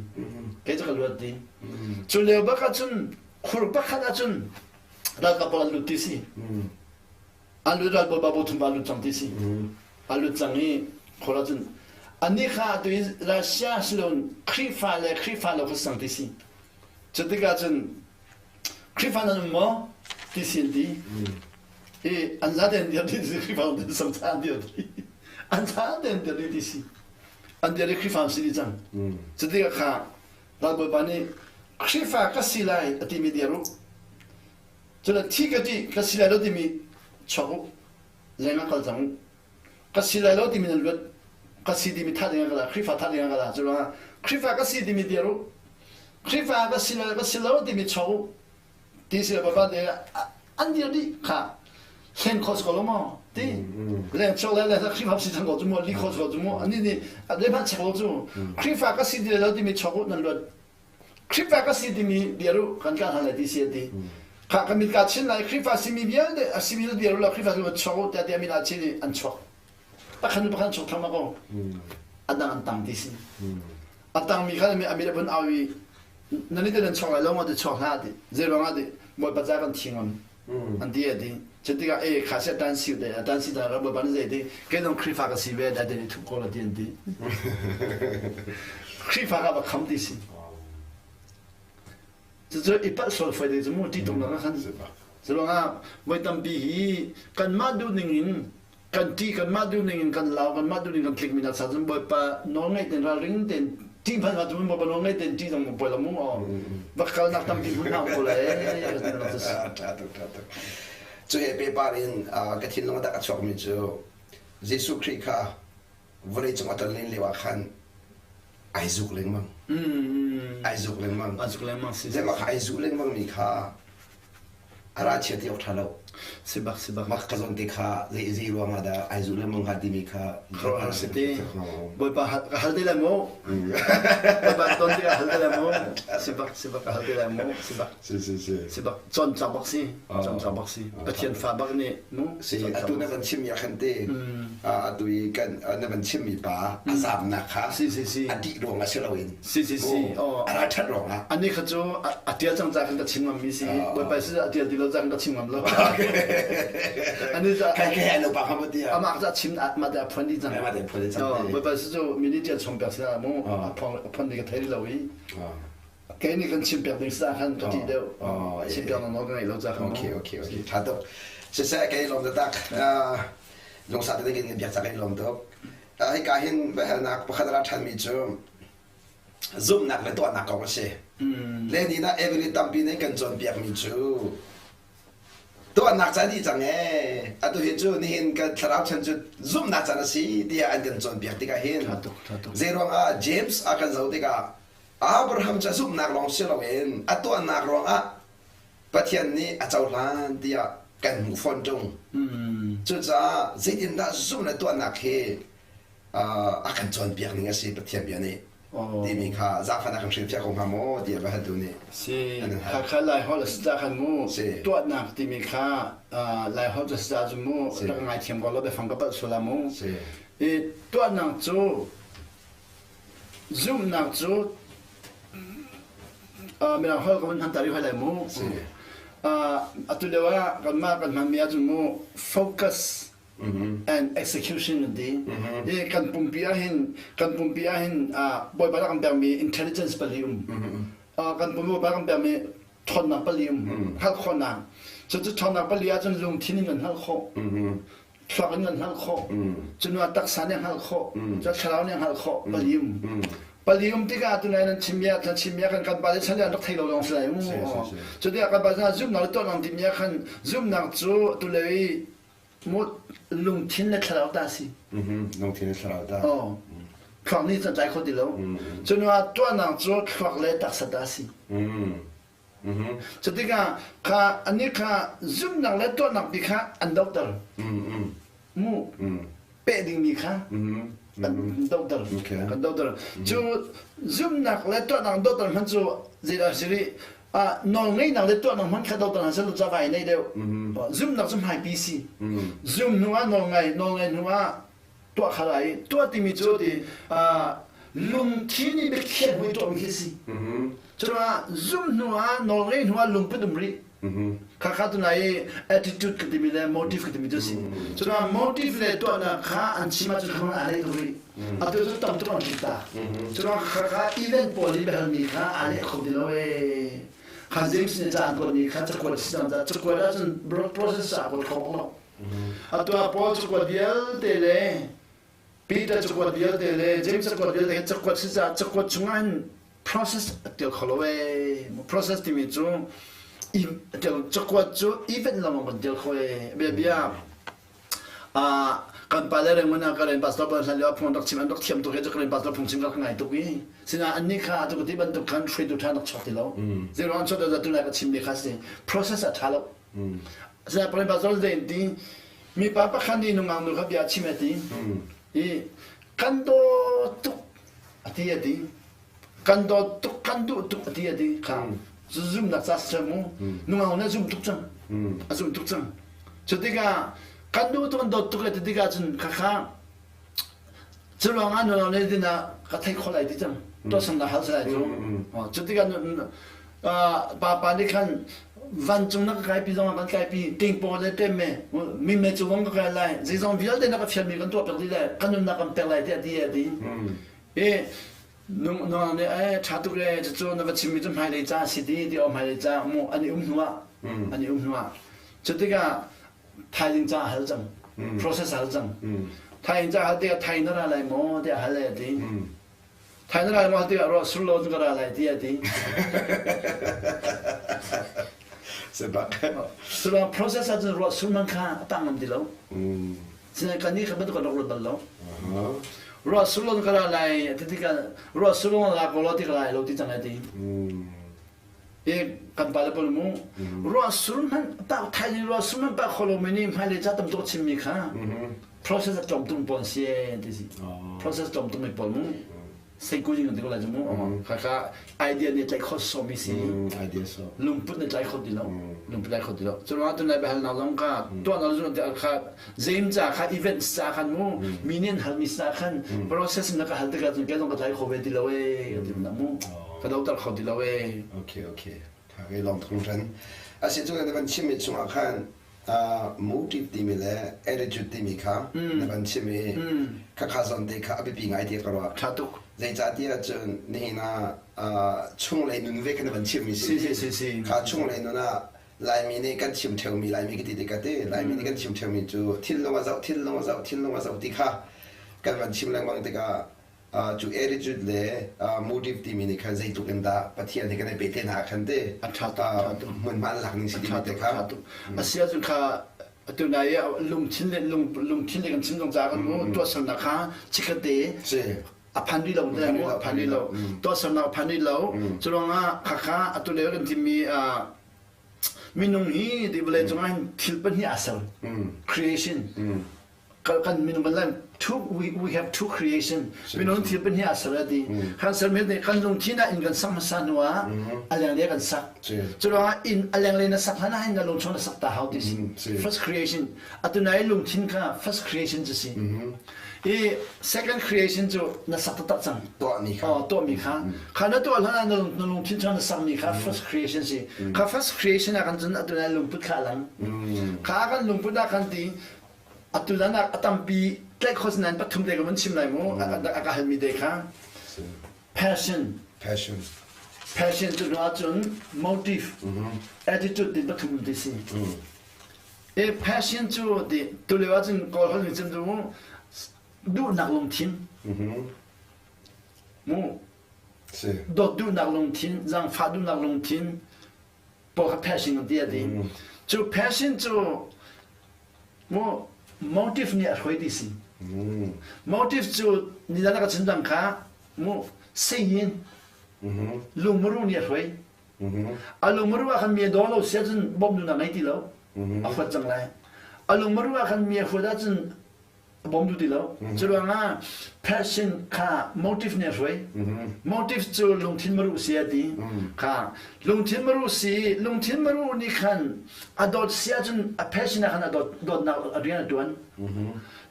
Kei cu ka luat ti. Cu lio bak ahcun khur pakhat ahcun ralkap pawl an lut ti si. An lut ral bawi babu thum lut cang ti si. A lut cang i khur ahcun anih kha atu i Russia siloin Khrihfa le Khrihfa lo kha si cang ti si. Cu tikah cun Khrihfa nan um maw? ti si an ti. I an za tein dir ti si Khrihfa an sam ca an dir ti. An za tein dir ti si. An dir i Khrihfa an si dih cang. Cu tikah kha ralbawipa nih Khrihfa ka si lai a timi dir u. Cun thi ka ti ka si lai lo timi chuak u. Leng ah kal cang u. Ka si lai lo timi nan luat ka si timi thah ding ah ka la Khrihfa thah ding ah ka la cu ruangah Khrihfa ka si timi dir u. Khrihfa ka si lai ka si lo timi chuak u. Ti si baba te an dir dih kha hlen khawh si ko lo maw ti leng chuak le le Khrihfa si cang ko cu mu li khawh si ko cu mu ani nih le hmanh chek lo cu Khrihfa ka si ti lo timi chuak u nan luat Khrihfa ka si timi bia ru kan ka hna lai ti si a ti. Kha ka mit ka chin lai Khrihfa simi vialte a simi bia ru la Khrihfa simi chuak u tiah tiah min ah chin i an chuak. Pakhat pakhat chuak thluahmah ko. A dang an tang ti si. A tangmi kha a mit a vun au i nan i nan chuak lai lo ma ti chuak hlah ti. Zei ruangah ti Bawipa ca kan thi ngam. An ti a ti. Cu tikah e kha si tan si te tan si ta ra Bawipa nih zei ti kei zong Khrihfa ka si ve da te ni thup ko la ti an ti. Khrihfa ka va kham ti si. Cucu i palh sual foi ding cu mu ti tung na khan. Cu ruangah voi tampi hi kanmah duh ning in kan ti kanmah duh ning in kan lau kanmah duh ning kan tlik mi nak sa cun Bawipa nawl ngaih ten ralring ten ti hmanh ah cun Bawipa nawl ngaih ten ti zong poi lo mu aw va kalnak tampi hmun hna ko le Tha tuk tha tuk. Cu he pehpar in ka thinlung dak a chuakmi cu Jesuh Khrih kha vawlei cung a ton len lio ah khan ai zuk lengmang. Ai zuk lengmang. Ai zuk lengmang si. Zeimah kha ai zuh lengmang mi kha a ra chia ti awk ṭha lo. Si bak si bak. Mah ka zawn te kha zei zei ruang ah dah ai zuh lengmang hnga timi kha Khuaruahhar si ti. Bawipa ka hal te lai mu. Bawipa ton tikah hal te lai mu. Si bak si bak ka hal te lai mu. Si bak. Si si si. Si bak cawn tlak bak si. Cawn tlak bak si. Pathian fa bak nih mu. Si atu na van chim ya khan te atu i kan na van chimmi pa a zamnak kha si si si a dih ruang ah si loin si si si a ra ṭhat ruang ah ani kha cu a tial cang ca khan ka chim ngam mi si bawipa si a tial ti lo ca khan ka chim ngam lo ani ca kai kai ai lo pa kha ti amah ca chim ma te a phuan di cang ma te phuan di cang bawipa si cu mi nih tial chom pek si mu a phuan di ka thei lo i kei nih kan chim piak ding sa khan ka ti deuh chim piak na nawl ka ngeih lo ca khan okay okay okay tha tuk siseh kei lawm tak lungsa te ding in biak cak in lawm tuk hika hin biahalnak pakhat a ra ṭhanmi cu zumhnak le tuahnak kong a si le ni na every tampi nih kan cawnpiakmi cu tuahnak caan dih cang ee atu hi cu nihin kan thlarau chan cu zumhnak caan a si tiah an kan cawnpiak tikah hin zei ruangah James a kan zoh tikah Abraham cu a zumhnak lawng si loin a tuahnak ruangah Pathian nih a cohlan tiah kan hmuh fawn ṭung. Cucaah zeitindah zumh le tuahnak hi a kan cawnpiak ning a si Pathian bia nih timi kha zaangfahnak kan hrilhfiah ko hnga maw tiah va haltu nih Si, kha Laiholh a si ca khan mu tuahnak timi kha Laiholh cu a si ca cu mu rak ngaithiam ko law biafang ka palh sual ah mu. I tuahnak cu Zumhnak cu mirang holh ka vun hman ta rih hoi lai mu. Atu lio ah kanmah kan hmanmi ahcun mu focus and execution an ti. I kan pumpi ahhin kan pumpi ahhin Bawipa rak kan pekmi intelligence pali um. Kan pumpi Bawipa kan pekmi ṭhawnnak pali um. Hngalh khawhnak. Cucu ṭhawnnak pali ahcun lungthin in kan hngalh khawh. Thluak in kan hngalh khawh. Cun taksa nih a hngalh khawh. Cun thlarau nih a hngalh khawh. Pali um. Pali um tikah tunai nan chim ya nan chim ya kan kan pa le chan an rak thei lo lawng si lai mu. Cu tikah kan pa chan zumnak le tuahnak timi ah khan zumnak cu tule i mu lungthin le thlarau ta si. Lungthin le thlarau ta. Oh. Thluak nih cun tlai kho ti lo. Cu hnu ah tuahnak cu thluak le taksa ta si. Cu tikah kha anih kha zumnak le tuahnak bi kha an dohter. Mu peh dingmi kha kan dohter. Kan dohter. Cu zumnak le tuahnak dohter hmanh cu zeidah si rih nawlngeihnak le tuahnak hmanh kha dohter hna seh ca vai nei deuh. Zumnak cu hmaipi si. Zum hnu ah nawlngai, nawlngai hnu ah tuah kha lai tuah timi cu ti lungthin i biakhiah hnu i tuahmi khi si. Curuangah zum hnu ah nawlngei hnu ah lungput um rih. Khakha tu nai i attitude ka timi le motive ka timi cu si. Curuangah motive le tuahnak kha an chim ahcun kha aa leh tuk rih. Atu cu tam tuk an tlik ta. Curuangah khakha event pawl i biahalmi kha aa leh kho ti lo ee. Kha James nih ca an kuatmi kha cakuat si cang caah cakuat ahcun process ah kuat kho bak lo. Atu ah Paul cakuat vialte le Peter cakuat vialte le James cakuat vialte hi cakuat si caah cakuat chungah hin process a tel kho lo ee. Process timi cu cakuat cu event lawng kan tel kho ee. Bia bia kan pa le rengmun ah ka ren pastor pa hlan lio phung rak chim an rak thiam tuk i ka ren pastor phung chim ka ngai tuk i sina annih kha atu ka ti bantuk khan hruaitu ṭha rak chuak ti lo. Zeiruang chuak ti tu lai ka chim mi kha si process a ṭha lo. Siangpahrang pa zol den ti mipa pakhat nih nungak nu kha bia chim a ti. I kan dawt tuk a ti a ti. Kan dawt tuk kan duh tuk a ti a ti. Kha zumnak ca si mu. Nungak nu zum tuk cang. A zum tuk cang. Cu tikah kan duh tuk kan dawt tuk a ti tikah cun khakha Cu ruangah nunau nih din ah ka theih khawh lai ti cang. Tuahsernak hal si lai cu. Cu tikah papa nih khan vancung na ka kaipi zong ah kan kaipi tingpaw le temme mi me cu vong ka kai lai zeizong vialte na ka fialmi kan tuah piak dih lai kan nunnak kan pek lai tiah ti a ti. I nunau nih eh ṭha tuk e cucu na va chimmi cu hmailei ca si ti ti aw hmailei ca mu an i um hnu ah an i um hnu ah cu tikah thaizing ca a hal cang process a hal cang thaizing ca hal tikah thai na ra lai maw tiah hal a ti thai na ra lai maw tiah ruah sur lo cu ka ra lai ti a ti Sebak. Sura process ah cun ruah sur man kha a tang ngam ti lo. Sinain kan nih kha bantuk kan rak ruat bal lo. Ruah sur lo ka ra lai ti tikah ruah sur lo ra ko lo ti ka lai lo ti cang ai ti. I kan pale pawl mu ruah sur hmanh pak thai ni ruah sur hmanh pak kholo mi nih hmailei ca tam tuk chimmi kha process a tlawm tung pawn si ti si process tlawm tung mi pawl mu seikul in ti ko lai mu kha kha idea nih tlaih kho so mi si idea so lungput nih tlai kho ti lo lungput tlai kho ti lo cu ruangah tunai bahal nak zong kha tuah na zun kha zeim ca kha events ca khan mu mi nih an hal mi sa khan process na ka hal tikah cun kei zong ka tlai kho ve ti lo e ti na mu ka doter kho ti lo e. Okay, okay. Tha ke long thung ran. Asi cu na van chim mi chungah khan motive timi le attitude timi kha na van chim i kha kha zawn te kha a biapi ngai ti ka ruah. Tha tuk. Zeicahtiah cun nihin ah chunglei nun ve kha na van chim mi si. Si si si. Kha chunglei nun ah Laimi nih kan chim ṭheumi Laimi ka ti tikah ti Laimi nih kan chim ṭheumi cu thinlung a zoh thinlung a zoh thinlung a zoh ti kha kan van chim lengmang tikah cu attitude le motive timi nih khan zeitluk in dah Pathian he kan i pehtlaih hna khan te hmunhma an lak ning si timi te kha a si ahcun kha atu nai i lungthin le lungthin le kan chim zong ca kan mu tuahsernak kha chikkhat te a phan rih lo te mu a phan rih lo tuahsernak a phan rih lo cu ruangah khakha atu lio kan timi minung hi ti vawlei cungah hin thil pahnih aa ser creation kan minung kan lan two we, we have two creation minung thil pahnih aa ser ti kan ser mi kan lungthin ah inn kan sak hmasa hnu ah a lengle kan sak cu ruangah inn a lengle na sak hlan ah hin na lungchung na sak ta hau ti si first creation atu nai lungthin kha first creation cu si i second creation cu na sak taktak cang tuahmi kha oh tuahmi kha kha na tuah hlan ah na lungthin chung na sakmi kha first creation si kha first creation ah kan cun atu nai lungput kha lang kha kan lungput ah kan ti Atu zan ah a tampi tlaih khawh nain pathum te ka vun chim lai mu a ka halmi te kha passion passion passion cu hnu ahcun motive attitude ti pathum ti si e passion cu ti tulio ahcun kawl holh nih cun cu duhnak lungthin mu. Dawt duhnak lungthin, zaangfah duhnak lungthin, pawl kha passion kan ti a ti. Cu passion cu mu motive nih a hruai ti si. Motive cu nidang ka chim dang kha mu seiin lungmuru nih a hruai. A lungmuru ah khan mi a daw lo si ahcun bawmh duhnak ngei ti lo. A huat cang lai. A lungmuru ah khan mi a huat ahcun a bawm duh ti lo. Cu ruangah passion kha motive nih a hruai. Motive cu lungthin maru si a ti. Kha lungthin maru si lungthin maru nih khan a dawt si ahcun a passion ah khan a dawt dawtnak a rian a tuan.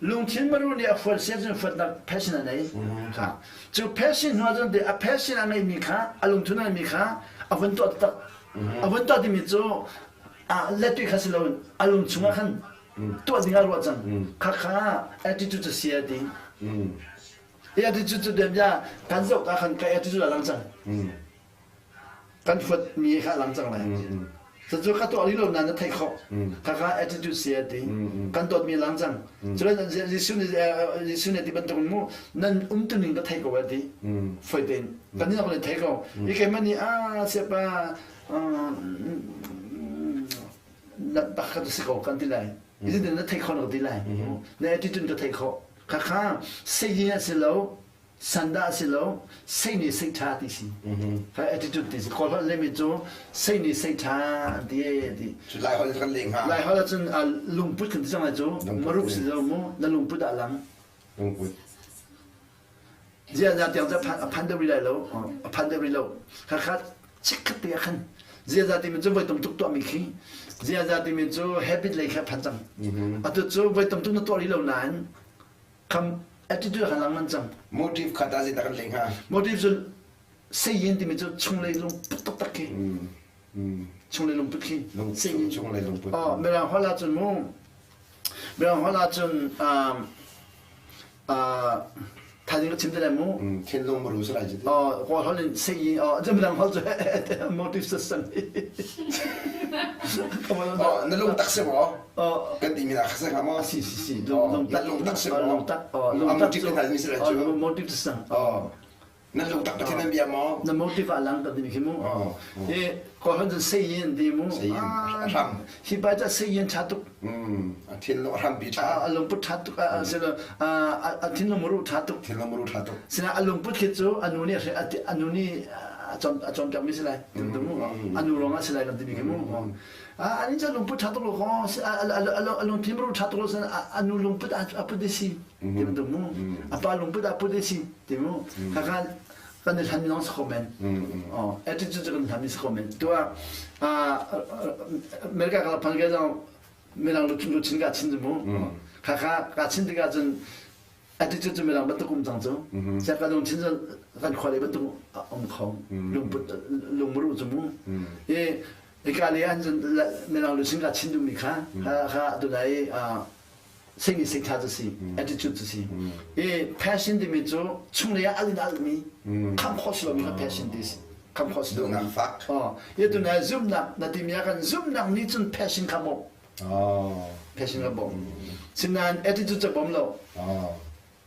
Lungthin maru nih a fuat si ahcun fuatnak passion a nei. Kha cu passion hnu ahcun a passion a ngeihmi kha a lungthin a ngeihmi kha a vun tuah taktak. A vun tuah timi cu a letui kha si loin a lung chungah khan tuah ding ah ruah cang khakha attitude cu si a ti i attitude cu dem ya kan zoh ka khan ka attitude a lang cang kan huat mi kha a lang cang lai cucu ka tuah rih lo nain na theih khawh khakha attitude si a ti kan dawt mi lang cang cule Jesuh nih Jesuh nih ti bantuk mu nan umtuning ka thei ko a ti foi tein kan nih le thei ko i keimah nih a siapa pakhat si ko kan ti lai izin na thei kho na ti lai na attitude ka thei kho khakha sei a si lo sanda a si lo sei nih sei tha ti si kha attitude ti si kawl holh lemi cu sei nih sei tha ti ti lai holh kan leng ha lai holh cun lungput kan ti cang lai cu maruk si lo mu na lungput ah lang lungput Ziaza tiang cu a phan deuh rih lai lo. A phan deuh rih lo. Khakha chikkhat te ah khan ziaza timi cu voi tam tuk tuahmi khi ziaza timi cu habit lei kha a phan cang. Atu cu voi tam tuk na tuah rih lo nain kham attitude kha lang man cang. Motive kha ta zeidah kan leng hnga? Motive cu sayin timi cu chunglei lungput taktak khi. Chunglei lungput khi. Chunglei lungput. Oh, Mirang holh ahcun mu Mirang holh ahcun um, thaizing ka chim te lai mu thinlung maru si lai oh kawl holh in sei oh midang holh cu motive system oh na lung tak si maw kan ti mi na khasa hnga maw si si si lung tak lung tak si maw lung tak oh lung tak motive kan mi si lai cu motive system oh Nan lung tak Pathian nan bia maw? Na motive ah lang kan ti khi mu. I kawlhon cun sayin ti mu. Sayin a hram. Hi pa ca sayin tha tuk. A thinlung a hrampi tha. A lungput tha tuk. A thinlung muru tha tuk. Thinlung muru tha tuk. Sina a lungput khi cu a nu nih a nu nih a cawnpiak mi si lai. A nu ruang ah si lai kan ti mi khi mu. Ani ca lungput tha tuk lo ko. A lungthin muru tha tuk lo a nu lungput a put si. Ti bantuk mu. A pa lungput a put si. Ti mu khakha kan i hlan mi lawng si kho men oh attitude cu kan hlan mi si kho men tua America ka phan ke zong mirang luchin ka chin mu khakha ka chin tikah cun attitude cu mirang bantuk um cang cu sia ka lung chin kan khua le bantuk um kho lungput lungmuru cu mu i ika le an cun mirang luchin ka chin duhmi kha kha tunai sing i sing cu si attitude cu si i passion timi cu chunglei ah al in almi kham khawh si lomi kha passion ti si kham khawh si lomi fak oh ye tu na zumnak na timi ah kan zumnak nih cun passion kha bawm passion kha bawm sinain attitude cu bawm lo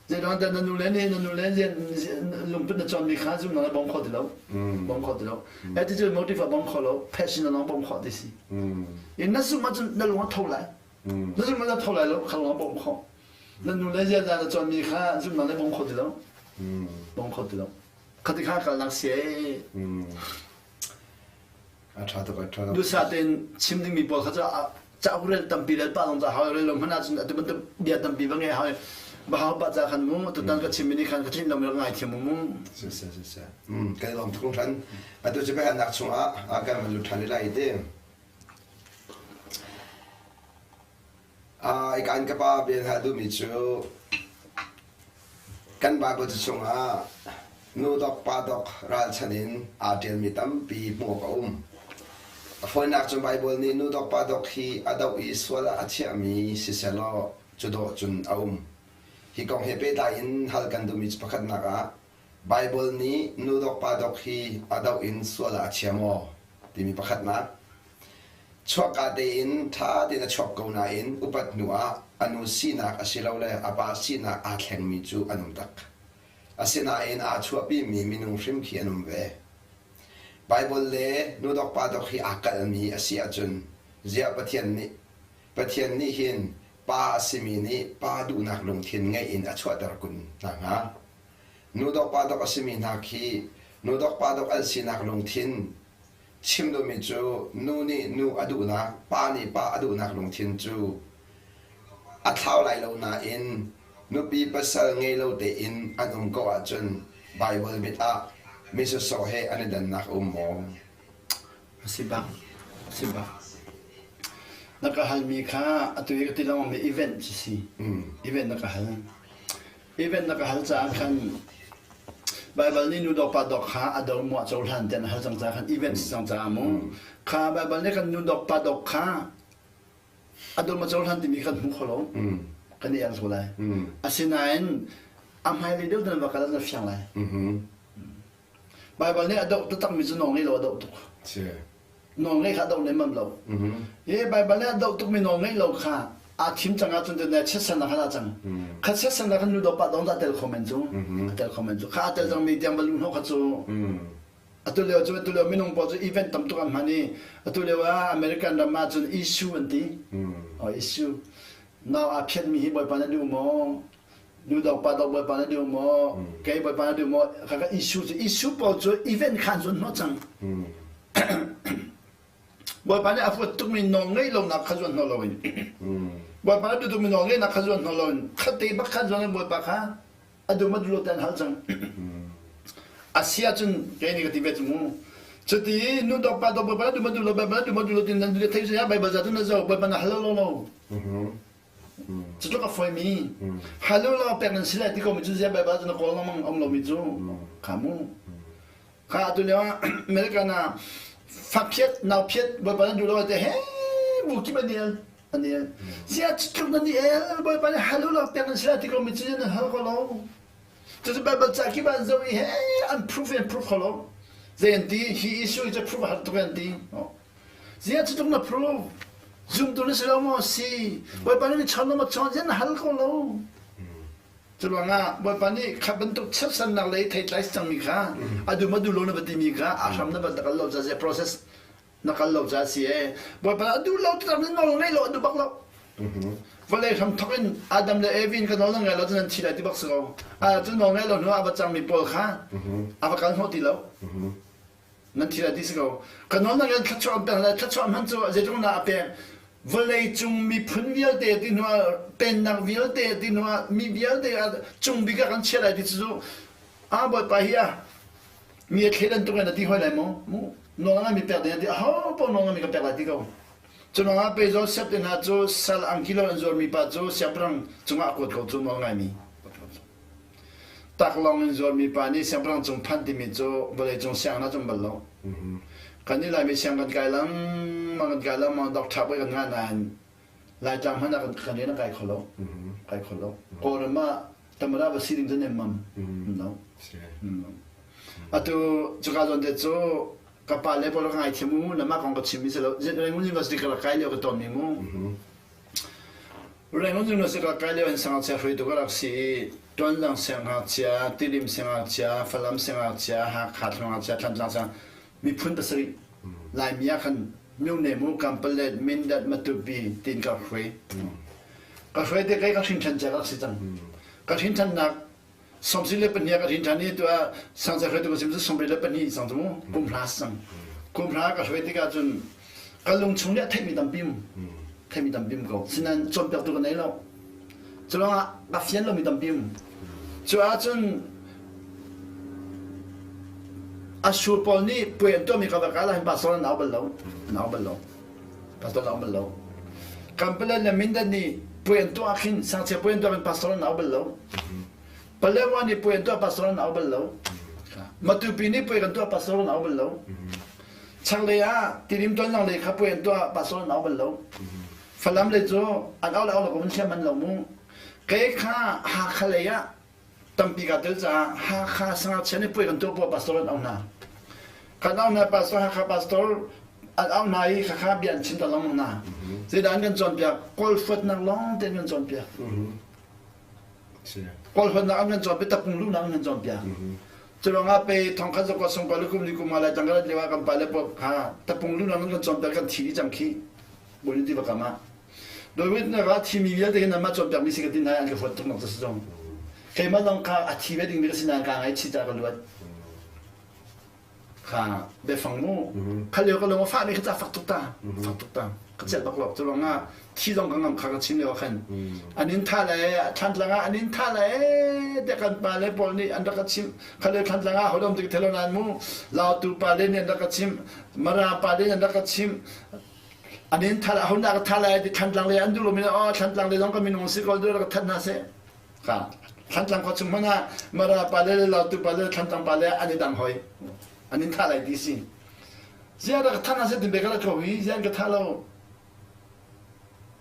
Zeiruang dah na nu le nih na nu le lungput na cawnmi kha zumnak na bawm kho ti lo bawm kho ti lo attitude motive ah bawm kho lo passion na lawng bawm khawh ti si in na zumh ahcun na lung a tho lai Na zumh na tho lai lo kha lawng bawm kho. Na nu le ziaza na cawnmi kha zumhnak le bawm kho ti lo. Bawm kho ti lo. Khati kha kalnak si ee. A ṭha tuk a ṭha tuk. Dusa tein chim dingmi pawl kha cu cauk rel tampi rel pa zong ca hau rel lo hmanh ahcun atu bantuk bia tampi va ngei hau ba hau pa ca khan mu tutan ka chimmi nih khan ka tlinh lo mi rak ngai thiam mu mu. Si si si si. Kan i lawm tuk hran. Atu cu biahalnak chungah kan van lut ṭhan lai te. Ika in ka pa bia hal duhmi cu kan Baibal ca chungah nu dok pa dok ralchan in aa ṭialmi tampi hmuh awk a um. A fawinak cun Baibal nih nu dok pa dok hi a doh i sual ah a chiahmi sisehlaw cu dawh cun a um. Hi kong he pehtlai in hal kan duhmi cu pakhatnak ah Baibal nih nu dok pa dok hi a doh in sual ah a chia maw timi pakhatnak. Chuahka tein ṭha tein a chuak ko nain upat hnuah a nu sinak asilole a pa sinak aa thlengmi cu an um tak. Asinain aa chuahpimi minung hrim khi an um ve. Baibal le nudok padok hi aa kalhmi a si ahcun ziah Pathian nih Pathian nih hin pa a simi nih pa duhnak lungthin ngeih in a chuahter kun hna hnga? Nudok padok a simi hna khi nudok padok an sinak lungthin chim duhmi cu nu nih nu a duhnak, pa nih pa a duhnak lungthin cu a thlau lai lo nain nupi pasal ngei lo tein an um ko ahcun Baibal mit ah mi sawsawh he an i dannak a um maw? A si bak. A si bak. Na ka halmi kha atu i ka ti lengmang mi event cu si. Event na ka hal. Event na ka hal caah khan Baibal nih nu dawk pa dawk kha a do muah cohlan tiah na hal cang caah khan event si cang caah mu. Kha Baibal nih kan nu dawk pa dawk kha a do ma cohlan timi kan hmu kho lo. Kan i al ko lai. Asinain a hmailei deuh na va kal na fiang lai. Baibal nih a doh taktakmi cu nawl ngei lo a doh tuk. Nawl ngei kha a doh lemmam lo. Hi Baibal nih a doh tukmi nawl ngei lo kha aa thim cang ahcun tun chiatsernak kha dah cang. Kha chiatsernak khan nu dawh pa dong dah tel kho men cu. A tel kho men cu. Kha a tel cangmi tiang va luh hnawh kha cu. Atu lio cu atu lio minung pawl cu event tam tuk an hman i atu lio ah American ram ah cun issue an ti. Oh issue. Nau aa phiatmi hi Bawipa na duh maw? Nu dok pa dok bawipa na duh maw? Kei bawipa na duh maw? Kha issue cu issue pawl cu event khan zun hnawh cang. Bawipa nih a huat tukmi nawl ngeih lonak kha zuan hnawh loin Bawipa nih duh tukmi nawl ngeihnak kha zuan hnawh loin khatte bak khan zuan in Bawipa kha a duh ma duh lo te an hal cang. A si ahcun kei nih ka ti ve cu mu. Cuti nu dok pa dok bawipa na duh ma duh lo Bawipa na duh ma duh lo tin nan duh thei ya Baibal za tu na zo Bawipa na hal lo lo. Cu tluk a fawimi hallelujah pek nan si lai ti ko mi cu zia Baibal cu na kawl lengmang um lomi cu kha mu. Kha atu lio ah American ah fakphiat nauphiat Bawipa nan duh lo te he bu kip an el an el. Zia cu tluk nan i el Bawipa nih hallelujah pek nan si lai ti ko mi cu nan hal ko lo. Cucu Baibal ca kip an zoh i he an proof in proof kho lo. Zei an ti hi issue hi cu proof a har tuk an ti. Ziah cu tluk na proof? Zumtu na si lo maw? Si. Bawipa nih chawn lo maw chawn ziah na hal ko lo. Cu ruangah Bawipa nih kha bantuk chiatsannak lei theitlai si cangmi kha a dum a duh lo na va timi kha a hram na va kal lo ca ziah process na kal lo ca si ee. Bawipa a duh lo taktak na nawl ngeih lo a duh bak lo. Vawlei hram thawk in Adam le Evi in ka nawl na ngai lo cu nan thi lai ti bak si ko. A cu nawl ngeih lo hnu ah a va cangmi pawl kha a va kal hnawh ti lo. Nan thil a ti si ko. Ka nawl na ngan thluachuah an pek le thluachuah hmanh cu zeitluk dah a pek. Vawlei cung miphun vialte ti hnu ah pennak vialte ti hnu ah mi vialte ah cung bik ah kan chiah lai ti cu a bawipa hi a mi a thleidan tuk in a ti hoi lai maw? Mu nawl a ngan mi pek ding a ti aho paoh nawl ngan mi ka pek lai ti ko. Cu ruangah pei Joseph te hna cu sal angki lo an zuarmi pa cu siangpahrang cungah a kuat ko cu nawl ngaimi. Taklawng in zuarmi pa nih siangpahrang cung phanh timi cu vawleicung sianginn ah cun bal lo. Kan nih Laimi siang kan kai lengmang kan kai lengmang doctor pei kan ngah nain Laitlang hmanh ah kan rian a kai kho lo. Kai kho lo. Kawlram ah tamara va si ding cu nemmam. No. Atu cuka zawn te cu ka pa le pawl ka ngaithiam mu na mah kong ka chim mi si lo. Rangoon University ka rak kai lio ka tawn mi mu. Rangoon University ka kai lio in sangngakchia hruaitu ka rak si i Ṭuanzang siangngakchia, Tidim siangngakchia, Falam siangngakchia, Hakha siangngakchia, Thantlang siang miphun pasarih Laimi ah khan Myone mu, Kampalet, Mindat, Matupi tiin ka rak hruai. Ka hruai te kai ka hrin ṭhan cia ka rak si cang. Ka hrin ṭhannak 72 ka hrin ṭhan i tu ah sangca hruaitu ka sim cu 72 sang cu mu kum hla si cang. Kum hla ka hruai tikah cun ka lungchung nih a theihmi tampi um theihmi tampi um ko sinain cawnpiaktu ka nei lo cu ruangah ka fian lomi tampi um cu ahcun Ashur pawl nih puai an tuahmi ka va kal ahhin pastor an au bal lo an au bal lo pastor an au bal lo Kampala le Mindat nih puai an tuah khin sangchia puai an tuah khin pastor an au bal lo Paletwa nih puai an tuah pastor an au bal lo. Matupi nih puai kan tuah pastor an au bal lo. Chaklei ah Tidim Tonzang lei kha puai an tuah pastor an au bal lo. Falam lei cu an au le au lo ko mun thiam man lo mu. Kei kha Hakha lei ah tampi ka tel caah Hakha sangachia nih puai kan tuah puah pastor an au hna. Kan au hna pastor Hakha pastor an au hna i khakha bia an chim ta lengmang hna. Zeidah an kan cawnpiak? Kawl fuatnak lawng te an kan cawnpiak. Kawlhawnnak an kan cawnpiak, tapung luhnak an kan cawnpiak. Cu ruangah pe thongkhat zakua sungkua le kum li kum nga lai tang kan lio ah kan pale pawl kha tapung luhnak an kan cawnpiak kan thi dih cang khi. Bawi tiva kam ah. David na ra thimi vialte hi nanmah cawnpiakmi si ka ti hna an ka huat tuk nak cu si zong. Keimah zong kha a thi ve dingmi ka si nain kaa ngaihchih caah ka luat. Kha biafang mu. Kha lio ka lung a fahmi kha ca fak tuk ta. Fak tuk ta. Ka celh bak lo. Cu ruangah thi zong ka ngam kha ka chim lio ah khan. An in tha le Thlantlang ah an in tha le tiah kan pa le pawl nih an rak ka chimh. Kha lio Thlantlang ah hodom tik thelo nan mu. Lautu pa le nih an rak ka chimh. Mara pa le nih an rak ka chimh. An in tha ho dah ka tha lai ti Thlantlang le an duh lomi oh Thlantlang le zong ka minung si ko duh ka that hna seh. Kha Thlantlang khua chung hmanh ah Mara pa le Lautu pa le Thlantlang pa le an i dang hoi. An in tha lai ti si. Ziah dah ka tha hna seh tin be ka la ko hi ziah an ka tha lo.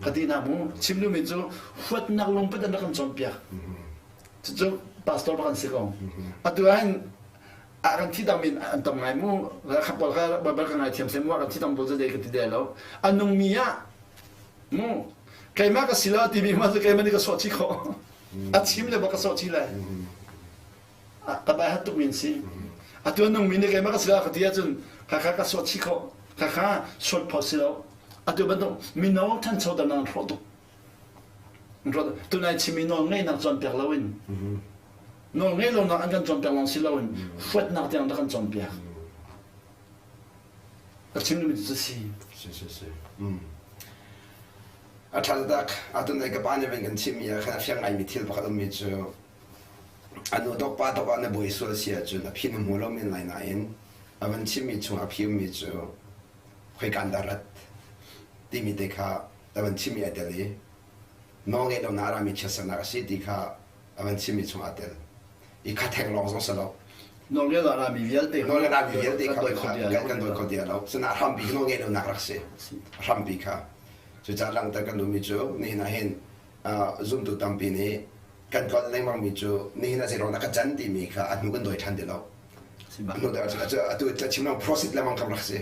Ka ti na mu chim duhmi cu huatnak lungput an rak kan cawnpiak. Cucu pastor bak an si ko. Atu ah hin a kan thi dang min an tam ngai mu kha pawl kha Baibal ka ngai thiam sem mu a kan thi dang pawl cu dei ka ti de lo a nungmi ah mu keimah ka si lo timi ma cu keimah nih ka sawh chih khawh a chim le bak ka sawh chih lai ka bai hat tuk min si atu a nungmi nih keimah ka si lo ka ti ahcun kha kha ka sawh chih khawh kha kha suat phawt si lo atu bantuk mino thancho dang nang hrawh tuk Tunai chimi nawl ngeihnak cawnpiak loin nawl ngei lonak an kan cawnpiak lawng si loin huatnak tiang rak kan cawnpiak. Ka chim duhmi cu si. Si si si. A ṭha tak. Atunai ka pa nih van kan chimmi ah khan a fiang ngaimi thil pakhat ummi cu a nu dok pa dok ah na buai sual si ahcun a phi na hmu lo men lai nain a van chimmi chung a phi ummi cu khoikan dah rat timi te kha a van chimmi ai tel i nawlngeih lonak a rami chiatsernak a si ti kha a van chimmi chungah aa tel i kha theng lawng zong si lo nawlngeih lo a rami vialte nawlngeih rami vialte kha kan dawi kho dia lo sinain hrampi hi nawlngeih lonak rak si hrampi kha cucaah langhter kan duhmi cu nihin ah hin zumtu tampi nih kan kawl lengmangmi cu nihin ah zeiruang dah ka can timi kha a hnu kan dawi ṭhan ti lo atu chim lang proceed lengmang kam rak si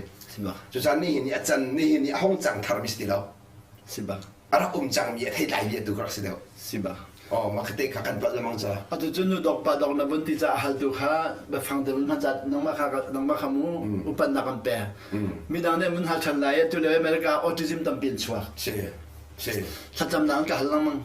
cucaah nihin i a can nihin i a hong cang tharmi si ti lo a rak um cangmi a theitlai mi atu ka rak si deuh oh mah te kha kan palh lengmang ca atu cu nu dok pa dok na vun ti ca haltu kha biafang te vun hman ca nangmah kha nangmah kha mu upatnak kan pek midang nih mun hal ṭhan lai atu le America autism tampi an chuak si si thlacamnak an ka hal lengmang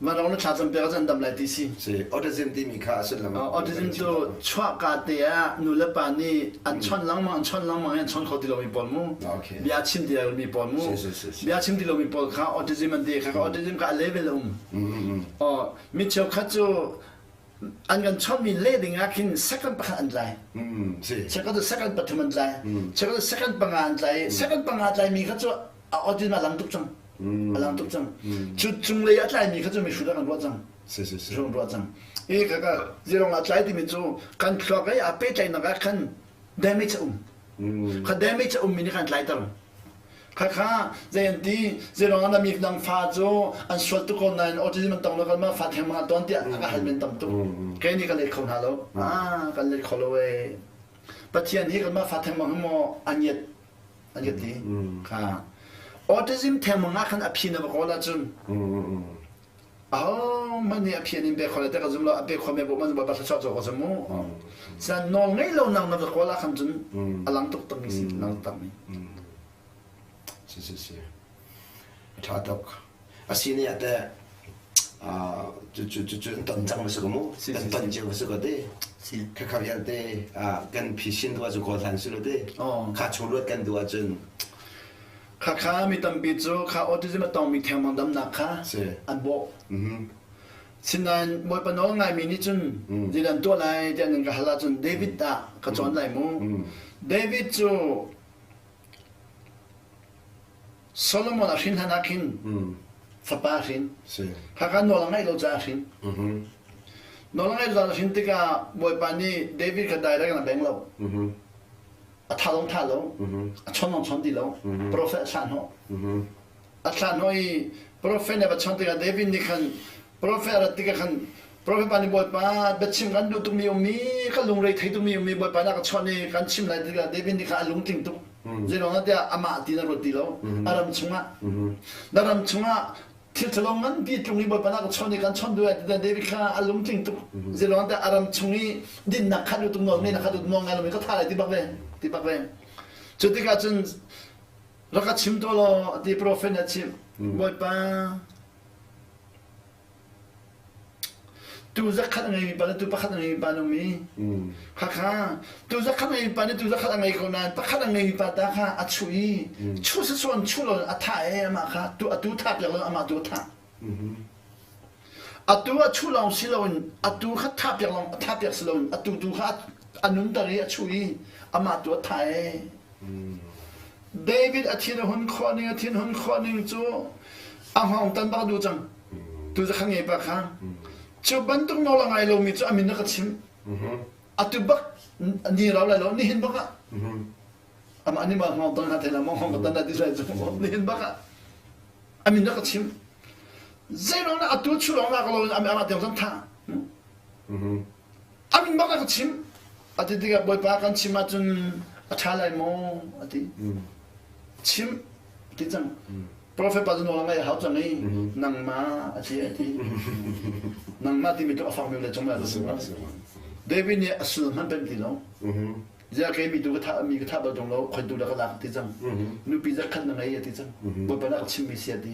Vanlawng na thlacam pek ahcun dam lai ti si. Si, autism timi kha a sullam. Autism cu chuahka te ah nu le pa nih an chawnh lengmang an chawnh lengmang i an chawn kho ti lomi pawl mu. Okay. Bia chim ti lomi pawl mu. Si, si, si, Bia chim ti lomi pawl kha autism an ti kha autism kha a level a um. Oh, mi cheukhat cu an kan chawnhmi leh ding ah khin second pakhat an tlai. Cheukhat cu second pathum an tlai. Cheukhat cu second panga an tlai. Second panga tlaimi kha cu a autism a lang tuk cang. A lang tuk cang. Cu cunglei a tlaimi kha cu mihrut ah kan ruah cang. Kan ruah cang. I kha ka zirong a tlai timi cu kan thluak i aa pehtlaihnak ah khan damage a um. Kha damage a ummi nih khan tlaiter. Khakha zei an ti zeiruang ah na mi dang fa cu an sual tuk ko nain autism an tong lo kan mah fa theng mang tawn tiah a ka hal men tam tuk. Kei nih ka let kho hna lo. Ah kan let kho lo ee. Pathian hi kan mah fa theng mang hi maw a ngiat an ka ti. Kha autism thengmang ah khan a phi na va kawl ahcun ahohmanh nih a phi an in pek kho lai te ka zum lo a pe kho me bu man ba thluachuah cu ka zum mu. San nawl ngei lo nang na va kawl ah khan cun a lang tuk tak mi si lang tak mi. Si si si. A ṭha tuk. A si ni ah teh cu cu cu cu an ton cang va si ko mu. Kan ton cio va si ko te. Khakha vialte kan phisin duh ahcun kawl hlan si lo te. Kha chung luat kan duh ahcun Khakha mi tampi cu kha autism a tongmi thengmang damnak kha an bawh. Sinain Bawipa nawl ngaimi nih cun zeidah an tuah lai tiah nan ka hal ahcun David ah ka cawn lai mu. David cu Solomon a hrin hlan ah khin fapa a hrin. Khakha nawl a ngaih lo caah a hrin. Nawl a ngaih lo caah a hrin tikah Bawipa nih David kha direct in a beng lo. A tha zong tha lo. A chon zong chon ti lo. Prophet a thlah hnawh. A thlah hnawh i prophet nih a va chawnh tikah David nih khan prophet a rat tikah khan prophet pa nih Bawipa biachim kan duh tukmi ummi ka lungre thei tukmi ummi Bawipa nih a ka chawnh i kan chim lai tikah David nih khan a lungtling tuk. Zeiruangah tiah amah ti na ruat ti lo. A ram chungah na ram chungah Thil ṭhalo nganpi tlung i Bawipa nak chawn i kan chawn duh ti David kha a lungtling tuk. Zeilawng te a ram chung i dinnak khat tuk nawl ngeihnak khat nawl ngai lomi ka tha lai ti bak ve ti bak ve. Cu tikah cun rak ka chim tuah law ti profet nih a chimh. Bawipa Tu zakhat a ngeimi pa le tu pakhat a ngeimi pa an um i khakha tu zakhat a ngeimi pa nih tu zakhat a ngei ko nain pakhat a ngeimi pa ta kha a chuh i chuh sisuan chuh lo a thah e amah kha tu atu thah piak lo amah tu a thah. Atu a chuh lawng si loin atu kha thah piak lawng thah piak si loin atu tu kha a nunter i a chuh i amah tu a thah e. David a thin a hun khawh ning a thin hun khawh ning cu a hngawng tan bak duh cang. Tu zakhat ngei pa kha. Cu bantuk nawl a ngai lomi cu a min na ka chim. Atu bak ni rau lai lo nihin bak ah. Amah nih ma hngawng tan ha thei la maw hngawng ka tan ti sai cu nihin bak ah a min na ka chim. Zeilong na atu chu lawng na ka lo amah tiang zong tha. A min bak a ka chim. A ti tikah Bawipa kan chim ahcun a ṭha lai maw? A ti. Chim ti cang. Prophet pa cu nawl a ngaih a hau cang i nangmah a ti a ti. Nangmah timi tu a fak mi le cung le David nih a sul hmanh pem ti lo. Ziah kei mi tu ka thah mi ka thah bal tung lo khoi tu la ka lak ti cang. Nupi zakhat na ngei a ti cang. Bawipa na ka chimmi si a ti.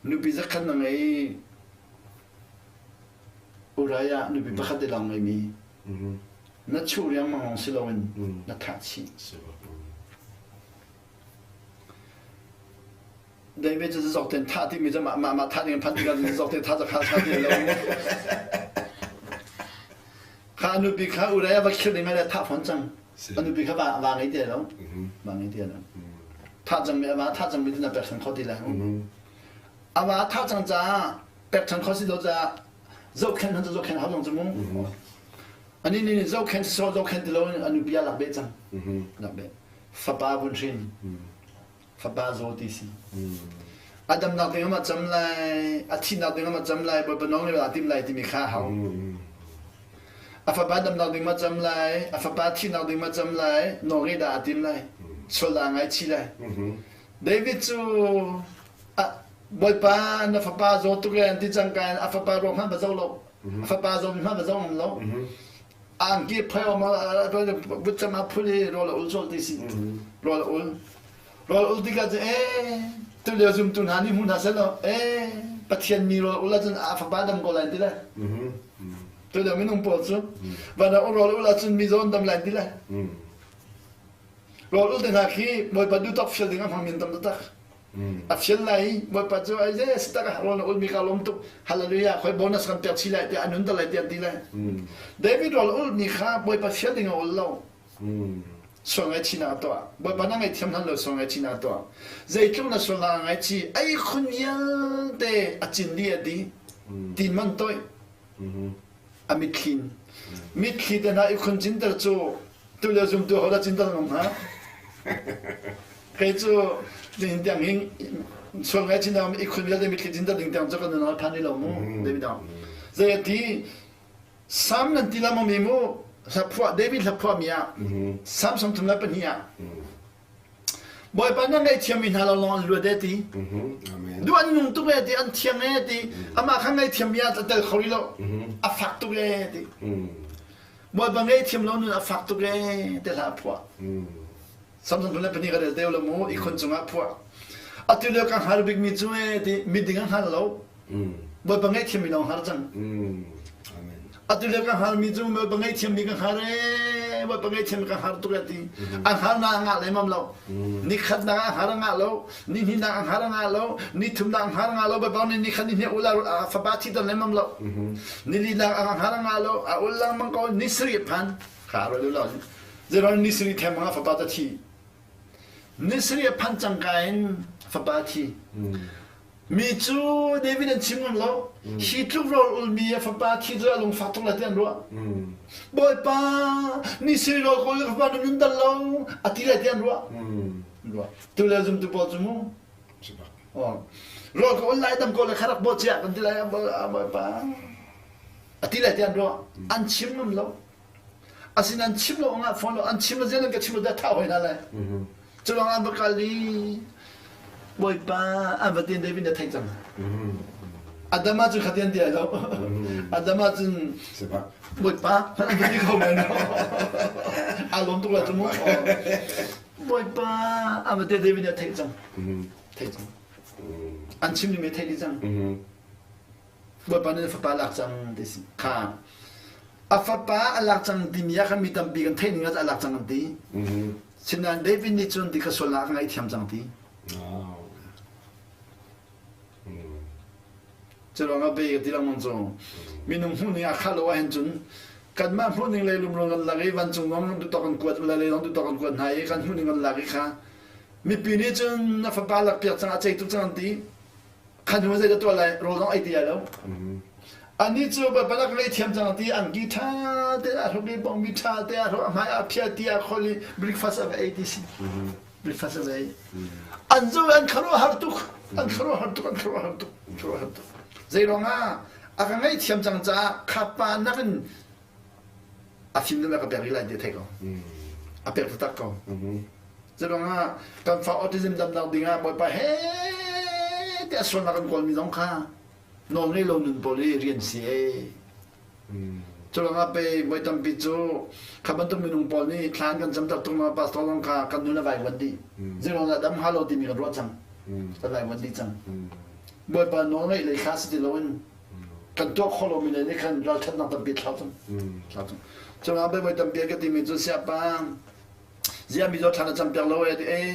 Nupi zakhat na ngei Uriah nupi pakhat te lawng ngeimi na chuh riangmang lawng si loin na thah chih. David cu zok ten thah timi cu mah mah thah ding phan tikah zok ten thah zakha thah ti lo. Kha nupi kha Uriah va khir ding le thah fawn cang. A nupi kha va va ngei ti lo. Va ngei ti lo. Thah cang mi a va thah cang mi na pek kho ti lai. A va thah cang caah pekṭhen kho si lo caah zohkhenh han cu zohkhenh hau zong cu mu. Ani nih zohkhenh si sawh zohkhenh ti lo in a nupi a lak beh cang. Lak beh. Fapa vun hrin. Fapa zaw ti si. A damnak ding ah cam lai, a thihnak ding ah cam lai, Bawipa nawng nih a tim lai timi kha a hau. A fapa damnak ding ma cam lai, a fapa thihnak ding ma cam lai, nawlngei dah a tim lai, sual dah a ngaichih lai. David cu Bawipa na fapa zaw tuk e an ti cang ka in a fapa ruang hmanh va zoh lo. A fapa zaw mi hmanh va zoh ngam lo. A angki phoi om vutcam a phul i rawl a ul colh ti si. Rawl a ul. Rawl ul tikah cun ee tulio zumtu hna nih hmu hna seh law ee Pathian mi rawl ul ahcun a fapa dam ko lai ti lai. Tulio minung pawl cu van ah rawl ul ahcun mi zawn dam lai ti lai. Rawl ul te hna khi Bawipa duh tawk fial ding a hmang min tam taktak. A fial lai i Bawipa cu ai ze si tak rawl na ulmi ka lawm tuk hallelujah khoi bonus kan pek chi lai tiah a nun ta lai tiah an ti lai. David rawl ulmi kha Bawipa fial ding a ul lo. Sual ngaihchihnak a tuah. Bawipa na ngaihthiam hlan lo sual ngaihchihnak a tuah. Zeitluk na sual na ngaihchih ei khun vialte a cin dih a di. Tin man toih. A mitthli mitthli te hna i khun cinter cu tulio zumtu hodah cinter ngam hnga kei cu nihin tiang hin sual ngai chin i khun vialte mitthli cinter ding tiang cu kan nun phan rih lo mu David dang zei a ti Sam nan ti la mi mu hlaphuah David hlaphuah mi ah Sam 32 ah Bawipa na ngaihthiammi hna lawnglawng an luat e ti. Duh an nung tuk e ti, an thiang e ti. Amah kha ngaihthiammi ah a tel kho rih lo. A fak tuk e ti. Bawipa ngaihthiam lo nun a fak tuk e ti hla a phuah. Samson phun le pahnih ka rel te lo mu, ikhun cungah phuah. Atu lio ka hngal bikmi cu e ti, miding a hngal lo. Bawipa ngaihthiammi lawng hngal cang. Atu lio ka hngalmi cu Bawipa ngaihthiammi ka hngal ee, Bawipa ngaihthiammi ka hngal tuk e ti. A hngal na a ngah lemmam lo. Ni khatnak a hngal a ngah lo, ni hnihnak a hngal a ngah lo, ni thumnak a hngal a ngah lo, Bawipa nih ni khat ni hnih ul a fapa thiter lemmam lo. Ni linak a hngal a ngah lo, a ul lengmang ko, ni sarih phan. Kha ro lo. Zeiruang ni sarih theng ah fapa ta thi. Ni sarih a phan cangka in fapa thi. Mi cu David an chim ngam lo. Hi tluk rawl ulmi a fapa thi cu a lungfak tuk lai ti an ruah. Bawipa, ni sui rawl kawl ka fapa na nun dal lo a ti lai ti an ruah. Ruah. Tu le zumtu pawl cu mu. Oh. Rawl ka ul lai dam ko le kharak bo chia kan ti lai Bawipa. A ti lai ti an ruah. An chim ngam lo. Asinain chim lo ngah fawn lo an chim lo zel an ka chim lo dah thah hoi hna lai. Cu lawng an va kal i Bawipa an va tin David na theih cang. Adam ah cun khatian ti ai lo. Adam ah cun Bawipa an ti kho men a lawm tuk la cu mu. Bawipa ama te David nih a theih cang. Theih cang. An chim mi theih dih cang. Bawipa nih fapa lak cang ti si. Kha a fapa a lak cang timi ah khan mi tampi kan theih ning ah a lak cang an ti. Sinain David nih cun ti kha sualnak a ngaihthiam cang ti. Curuang ah bei ka ti lengmang cu minung hmuhning aa khah lo ahhin cun kanmah hmuhning le lumrung kan lak i vancung zong duhtawk kan kuat le lei zong duhtawk kan kuat hna i kan hmuhning kan lak i kha mipi nih cun na fapa lak piak cang a cei tuk cang an ti khan hnu zei dah tuah lai rawl zong ei ti lai lo anih cu balak lei thiam cang ti angki ṭha te a hruk i bongmi ṭha te a hruk a hmai a phia ti a khol i breakfast a va ei ti si breakfast a va ei an zo an khuaruahhar tuk an khuaruahhar tuk an khuaruahhar tuk khuaruahhar tuk zei ruangah a ka ngaihthiam cang caah kha pa nakin a fim deuh a ka pek rih lai ti a thei ko a pek taktak ko Curuangah kan fa autism damnak dingah Bawipa he tiah sualnak kan kawlmi zong kha nawl ngei lo nun pawl i rian si ee. Curuangah pei voi tampi cu kha bantuk minung pawl nih thla an kan camter tung ma pastor zong kha kan nun a vaivuan dih. Zeiruang dah dam hnga lo timi kan ruah cang. Kan vaivuan dih cang. Bawipa nawl ngeih lei kha si ti loin kan tuah khawh lomi lei nih khan ralṭhatnak tampi thlau cang. Thlau cang. Curuangah pei voi tampi ka timi cu siapa Ziah mizaw thla na campiak lo ee ti ee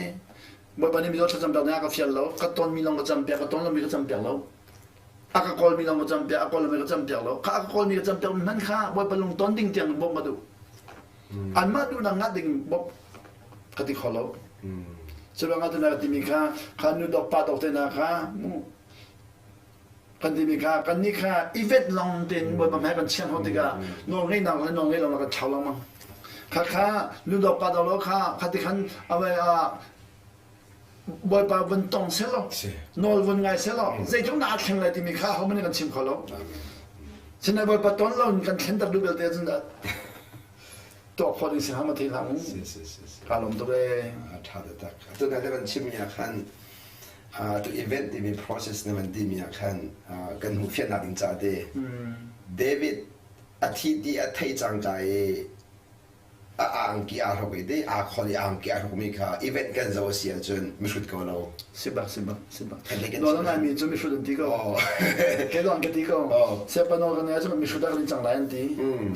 Bawipa nih mizaw thlacam piak ding a ka fial lo ka tonmi lawng ka campiak ka ton lomi ka campiak lo a ka kawlmi lawng ka campiak a kawl lomi ka campiak lo kha a ka kawlmi ka campiak mi hmanh kha Bawipa lung ton ding tiang bawmh ka duh anmah duhnak ngah ding bawmh ka ti kho lo cu ruangah tuna ka timi kha kha nu dok pa dok te na kha mu kan timi kha kannih kha event lawng tein Bawipa hmai kan chiah hnu tikah nawl ngeihnak le nawl ngei lo kan thlau lengmang kha kha nu dawk pa dawk lo kha kha ti khan awai a Bawipa vun tong selaw nawl vun ngai selaw zeitluk na thleng lai timi kha ho man kan chim kho lo Sinai Bawipa ton lo in kan thlenter duh belte cun tuah khawh ding si hama thei hlah mu ka lawm tuk ee tha tak tu na le chim mi ah khan Tu event timi process na van timi ah khan kan hmuh fiannak ding ca te David a thi ti a thei cangka i a angki aa hruk i te aa khol i angki aa hruk mi kha event kan zo a si ahcun mihrut ko lo. Si bak si bak si bak. Nawl ngai mi cu mihrut an ti ko. Ke dong ka ti ko. Siapa nawl kan ngai cu mihrut ah kan cang lai an ti.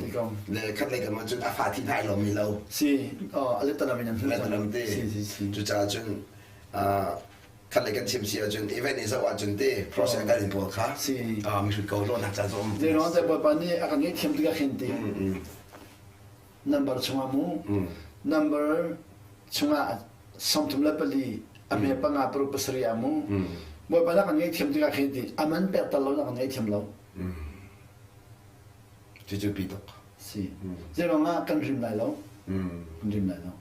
Ti ko. Le khat lei kan cun a fa thi hnai lo mi lo. Si. Oh, a let in an Let te. Si si si. Cucaah cun khat le kan chim si ahcun event i zoh ahcun te process kan in pawl kha si mihrut ko lo nak ca zong zei ruang te bawipa nih a kan ngaihthiam tikah khin ti number chungah mu number chungah 34 a me panga paruk pasarih ah mu bawipa na kan ngaihthiam tikah khin ti aman pek tal lo na kan ngaihthiam lo Cucu pi tuk. Si. Zeiruang ah kan rim lai lo? Kan rim lai lo.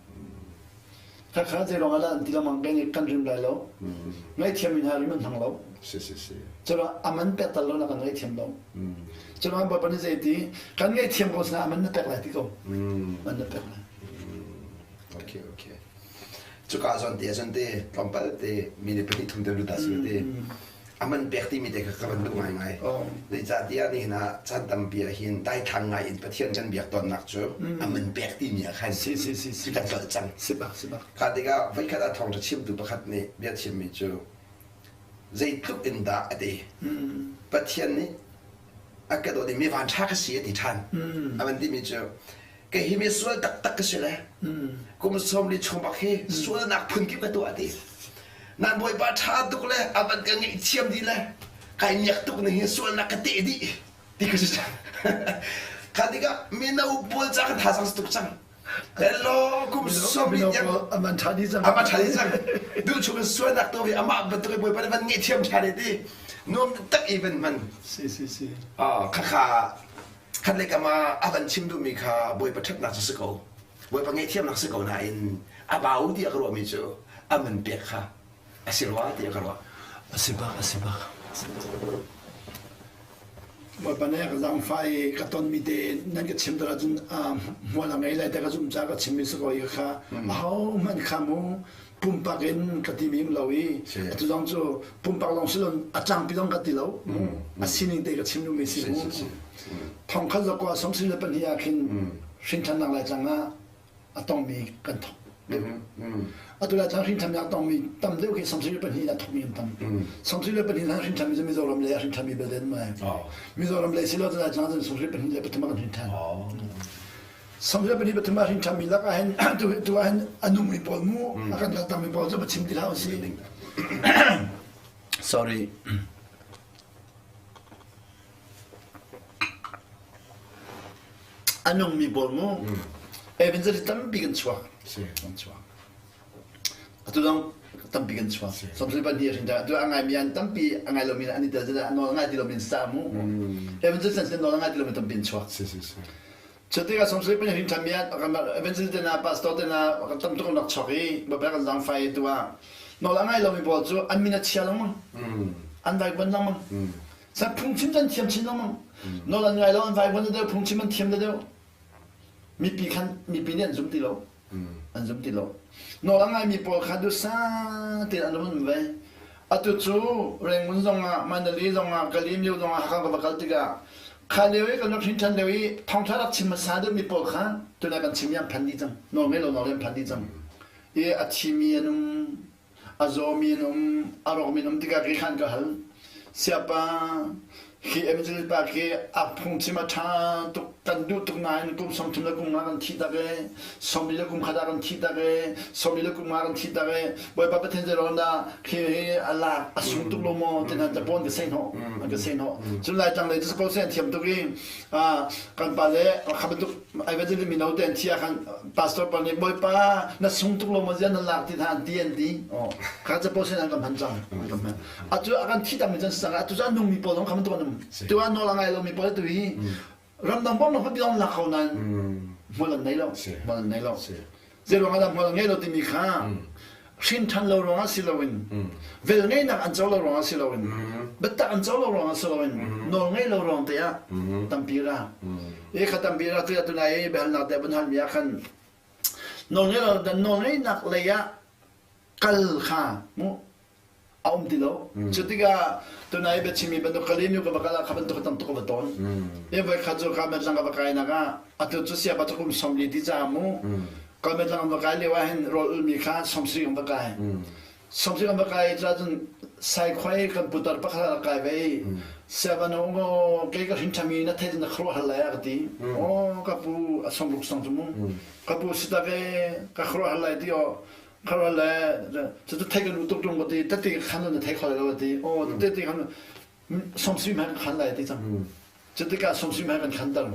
Khakha zeiruang ah an ti lengmang kan kan rim lai lo. Ngaihthiam in ha rim an hmang lo. Si si si. Curuang aman pek tal lo na kan ngaihthiam lo. Curuang Bawipa nih zei ti kan ngaihthiam ko sana aman na pek lai ti ko. Man na pek lai. Okay okay. Cuka zawn te zawn te tlawmpal te mi nih pahnih thum te lut ah si te. A man pek timi te kha ka van duh ngaingai. Zeicahtiah nihin ah caan tampi ah hin daithlang ngai in Pathian kan biak tawnnak cu a man pek timi ah khan si si si si kan tlolh cang. Si bak si bak. Kha tikah voikhat ah thawngṭha chimtu pakhat nih bia chimmi cu zeitluk in dah a ti. Pathian nih a ka dawt i mi vanṭha ka si a ti ṭhan. A van timi cu kei hi mi sual taktak ka si le kum 40 chung bak hi sualnak phunkip ka tuah ti. Nan bawipa ṭha tuk le a van ka ngaihthiam dih le kai miak tuk ning hi sualnak ka teh dih ti ka si cang. Kha tikah mino pawl ca kan thazaang si tuk cang. Hello kum 40 tiang aman ṭha dih cang. Aman ṭha dih cang. Duh chung in sualnak tu hi amah bantuk in bawipa nih van ngaihthiam ṭhan i ti nuam tak i van hman. Si si si. Ah khakha khat le kam ah a van chim duhmi kha bawipa ṭhatnak cu si ko. Bawipa ngaihthiamnak si ko nain a bau tiah ka ruahmi cu a man pek kha a si rua tiah ka ruah. A si bak, a si bak. Bawipa nih ka zaangfah i ka tonmi te nan ka chim tar ahcun hmual a ngei lai te ka zumh caah ka chimmi si ko i kha ahohmanh kha mu. Pumpak in ka timi um lo i atu zong cu pumpak lawng si lo a tlangpi zong ka ti lo. A sining te ka chim duhmi si mu. Thongkhat zakua sawmsarih le pahnih ah khin hrinṭhannak Laitlang ah a tongmi kan thok. Atu Laitlang hrinṭhannak a tongmi tam deuh khi 72 ah thokmi an tam. 72 hlan hrinṭhanmi cu Mizoram lei ah hrinṭhanmi belte an um. Mizoram lei si lo cu Laitlang cun 73 ah kan hrinṭhan. 73 ah hrinṭhanmi lak ah hin tu tu ah hin a nungmi pawl mu a kan kaltakmi pawl cu va chim ti hlah usih. Sorry. A nungmi pawl mu evangelist tampi kan chuak. Kan chuak. Atu zong tampi kan chuak. Samsul pan hi a hrin atu a ngaimi an tampi a ngai lomi an i tel a nawl a ngai ti lomi an sa mu. Evangelist an nawl a ngai ti lomi tampi an chuak. Cu tikah Samsul pan hrin ṭhanmi ah evangelist te hna pastor te hna kan tam tuk an rak chuak i babaek an zaangfai i tu ah nawl a ngai lomi pawl cu an min a chia lengmang. An vaivuan lengmang. Sa phungchim an thiam chin lengmang. Nawl an ngai lo an vaivuan deuh phungchim an thiam deuh. Mipi khan mipi nih an zum ti lo. An zum ti lo. Nawl a ngaimi pawl kha duhsah tein an rum ve. Atu cu Rangoon zongah, Mandalay zongah, Kalaymyo zongah Hakha ka va kal tikah kha lio i kan rak hrin ṭhan lio i thawngṭha rak chim hmasa deuhmi pawl kha tunai kan chim i an phan dih cang. Nawl ngei lo nawl an phan dih cang. I a thimi an um, a zawmi an um, a rawkmi an um tikah kei khan ka hal. Siapa, hi evangelist pa khi a phungchim a ṭha tuk kan duh tuk nain kum 30 le kum nga kan thi tak e 40 le kum khat ah kan thi tak e 40 le kum nga kan thi tak e Bawipa Pathian zeiruang dah khi hi a lak a sung tuk lo maw ti hna tapawn ka sei hnawh an ka sei hnawh cun Laitlang lei cu ko se an thiam tuk i kan pa le kha bantuk evangelist mino te an thi ah khan pastor pa nih Bawipa na sung tuk lo maw ziah na lak ti hna an ti an ti kha capo sen an kan hman cang an kan hman atu a kan thi dangmi cun sang atu cu a nungmi pawl zong kha bantuk an um tu ah nawl a ngai lomi pawl tu hi ramdang bong khuapi zong lak ko nain hmual an nei lo hmual an nei lo zei ruang ah dah hmual an ngei lo timi kha hrin ṭhan lo ruangah si loin vel ngeihnak an co lo ruangah si loin biatak an co lo ruangah si loin nawl ngei lo ruang te ah tampi ra e kha tampi ra tu tunai i biahalnak te vun halmi ah khan nawl ngei lo nawl ngeihnak lei ah kal kha mu a um ti lo. Cu tikah tunai biachimmi bantuk Kalinu ka va kal ah kha bantuk tam tuk ka va tawn. E voi khat cu Kamet lang ka va kai nak ah atu cu siapa cu kum 40 ti caah mu Kamet lang va kai lio ah hin rawl ulmi kha 70 kan va kai. 70 kan va kai ca cun saikhoi kan putar pakhat a kai ve i siapa no ngo kei ka hrin ṭhami na thei na khuaruah hal lai a ka ti. Oh ka pu a somruk song cu mu. Ka pu sitak e ka khuaruah hal lai ti aw Kharal le cucu thei kan duh tuk ṭung ka ti tete khan na thei kho lo ti aw tete khan sawmsui hmai kan khan lai ti cang cu tikah sawmsui hmai kan khan ter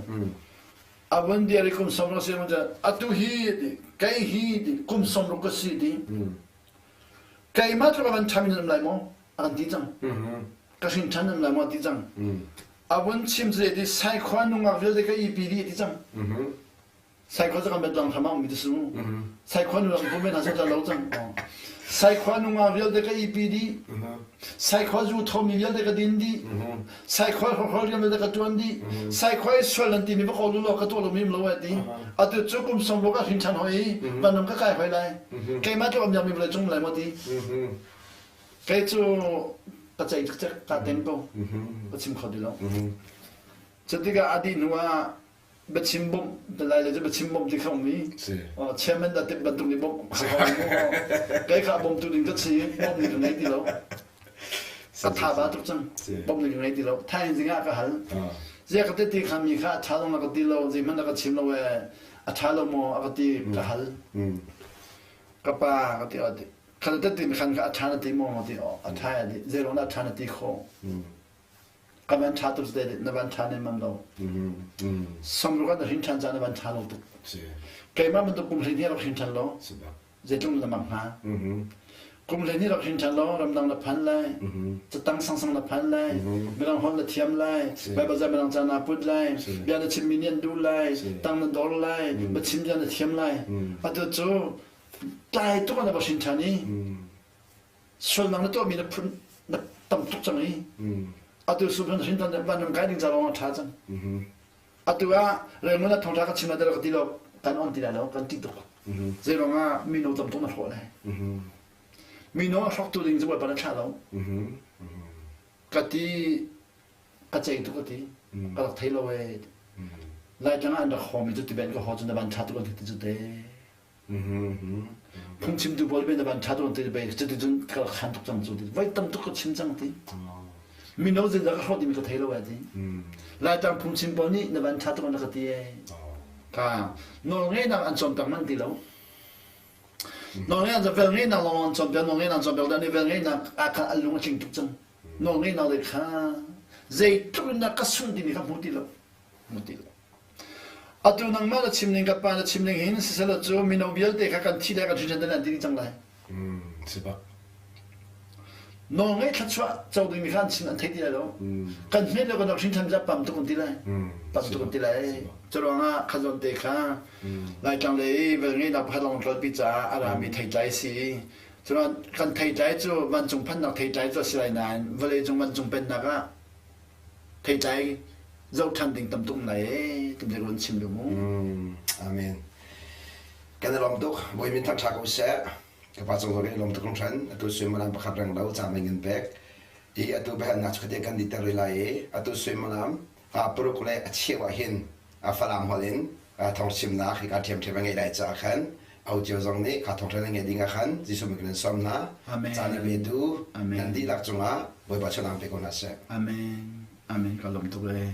a vun dir i kum 60 si atu hi ti kei hi ti kum 60 ka si ti keimah tluk a van ṭham in um lai maw a kan ti cang ka hrin ṭhan um lai maw ti cang a vun chim cu ti saikhua nungak vialte ka ipi dih ti cang Saikhua cu kan bet lang hram ah ummi ti su. Saikhua nu lang pum hna sa lo cang. Saikhua nu nga vialte ka ipi dih. Saikhua zu thomi vialte ka din dih. Saikhua hrokhro rian vialte ka tuan dih. Saikhua i sual nan timi va kawl law ka tuah lomi um lo ai ti. Atu cu kum som ruk ah hrin ṭhan hoi i vanram ka kai hoi lai. Keimah tluk am mi vawlei cung lai maw ti. Kei cu ka cei cek ka teng ko. Ka chim kho ti lo. Cutikah a dih hnu ah biachim bawmh lai le cu biachim bawmh ti kha um i chairman dah tip bantuk nih bawmh kei kha bawmtu ding ka si bawmh ning ka ngei ti lo ka tha ba tuk cang bawmh ning ka ngei ti lo thaizing ah ka hal zia ka ti kha mi kha a tha zong na ka ti lo zeihmanh na ka chim lo e a tha lo maw a ka ti ka hal ka pa ka ti kha te ti khan kha a tha na ti maw ti a tha a ti zei na tha na ti kho Ka van ṭha tuk te na van ṭha nem lo. Samruk ah na hrin ṭhan caan na van ṭha lo tuk. Keimah bantuk kum hleihnih rak hrin ṭhan lo. Zeitluk na mak hnga. Kum hleihnih rak hrin ṭhan lo ramdang na phan lai. Catang sangsang na phan lai. Mirang holh na thiam lai. Baibal ca mirang ca naa put lai. Bia na chimmi nih an duh lai. Tang na dor lai. Biachim bia na thiam lai. Atu cu tlai tuk ah na va hrin ṭhan i sualnak na tuahmi na phun na tam tuk cang i atu sulhun hrin tan van kai ding ca lawng a ṭha cang atu ah Raymond a thawngṭha ka chim la ka ti lo kan on ti lai lo kan ṭih tuk. Zei ruangah mino tam tuk na hrawh lai? Mino a hrawktu ding cu Bawipa na thlah lo. Ka ti ka cei tuk ka ti. Ka rak thei lo ee. Laitlang ah an rak hawmi cu ti ben ka haw cu na van ṭha tuk an ti cu te. Phungchimtu pawl ben na van ṭha tuk an ti be cuti cun ka rak khan tuk cang cu ti. Voi tam tuk ka chim cang ti. Mino zeidah ka hrawh timi ka thei lo ee ti. Laitlang phungchim pawl nih na van ṭha tuk an rak ka ti ee. Ka nawlngeihnak an cawnpiak manh ti lo. Nawlngeihnak cu velngeihnak lawng an cawnpiak, nawlngeihnak an cawnpiak dah nih velngeihnak ah khan an lung a tling tuk cang. Nawlngeihnak le kha zeitluk in dah ka sungh timi kha hmu ti lo. Hmu ti lo. Atu nangmah na chim ning ka pa na chim ning hin siselaw cu mino vialte kha kan thi le kan hrin an ti cang lai. Si bak. Nawlngeih thluachuah co dingmi kha an chim an thei ti lai lo. Kan hmet le kan rak hrin than pam tuk an ti lai. Pam tuk an ti lai. Curuangah kha zawn te kha Laitlang lei velngeihnak pakhat lawng tlolpi caah a rami theitlai si. Curuang kan theitlai cu vancung phannak theitlai cu a si lai nain vawleicung vancung pennak ah theitlai zoh ṭhan ding tam tuk lai ee tum te kan chim lu mu. Amen. Kan i lawm tuk. Bawi min thangṭha ko seh. Ka pa cung kan i lawm tuk hringhran. Atu suimilam pakhat reng lo caang in pek. I atu biahalnak cu khatia kan diter rih lai i atu suimilam paruk le a cheu ah hin Falam holh in thawngchimnak hika ṭhiamṭhiam a ngeih lai caah khan audio zong nih kha thawngṭha na ngeih ding ah khan Jesuh min kan in sawm hna. Caan a petu nan dihlak cungah Bawipa chawhnak pe ko hna seh. Amen. Amen. Ka lawm tuk ee.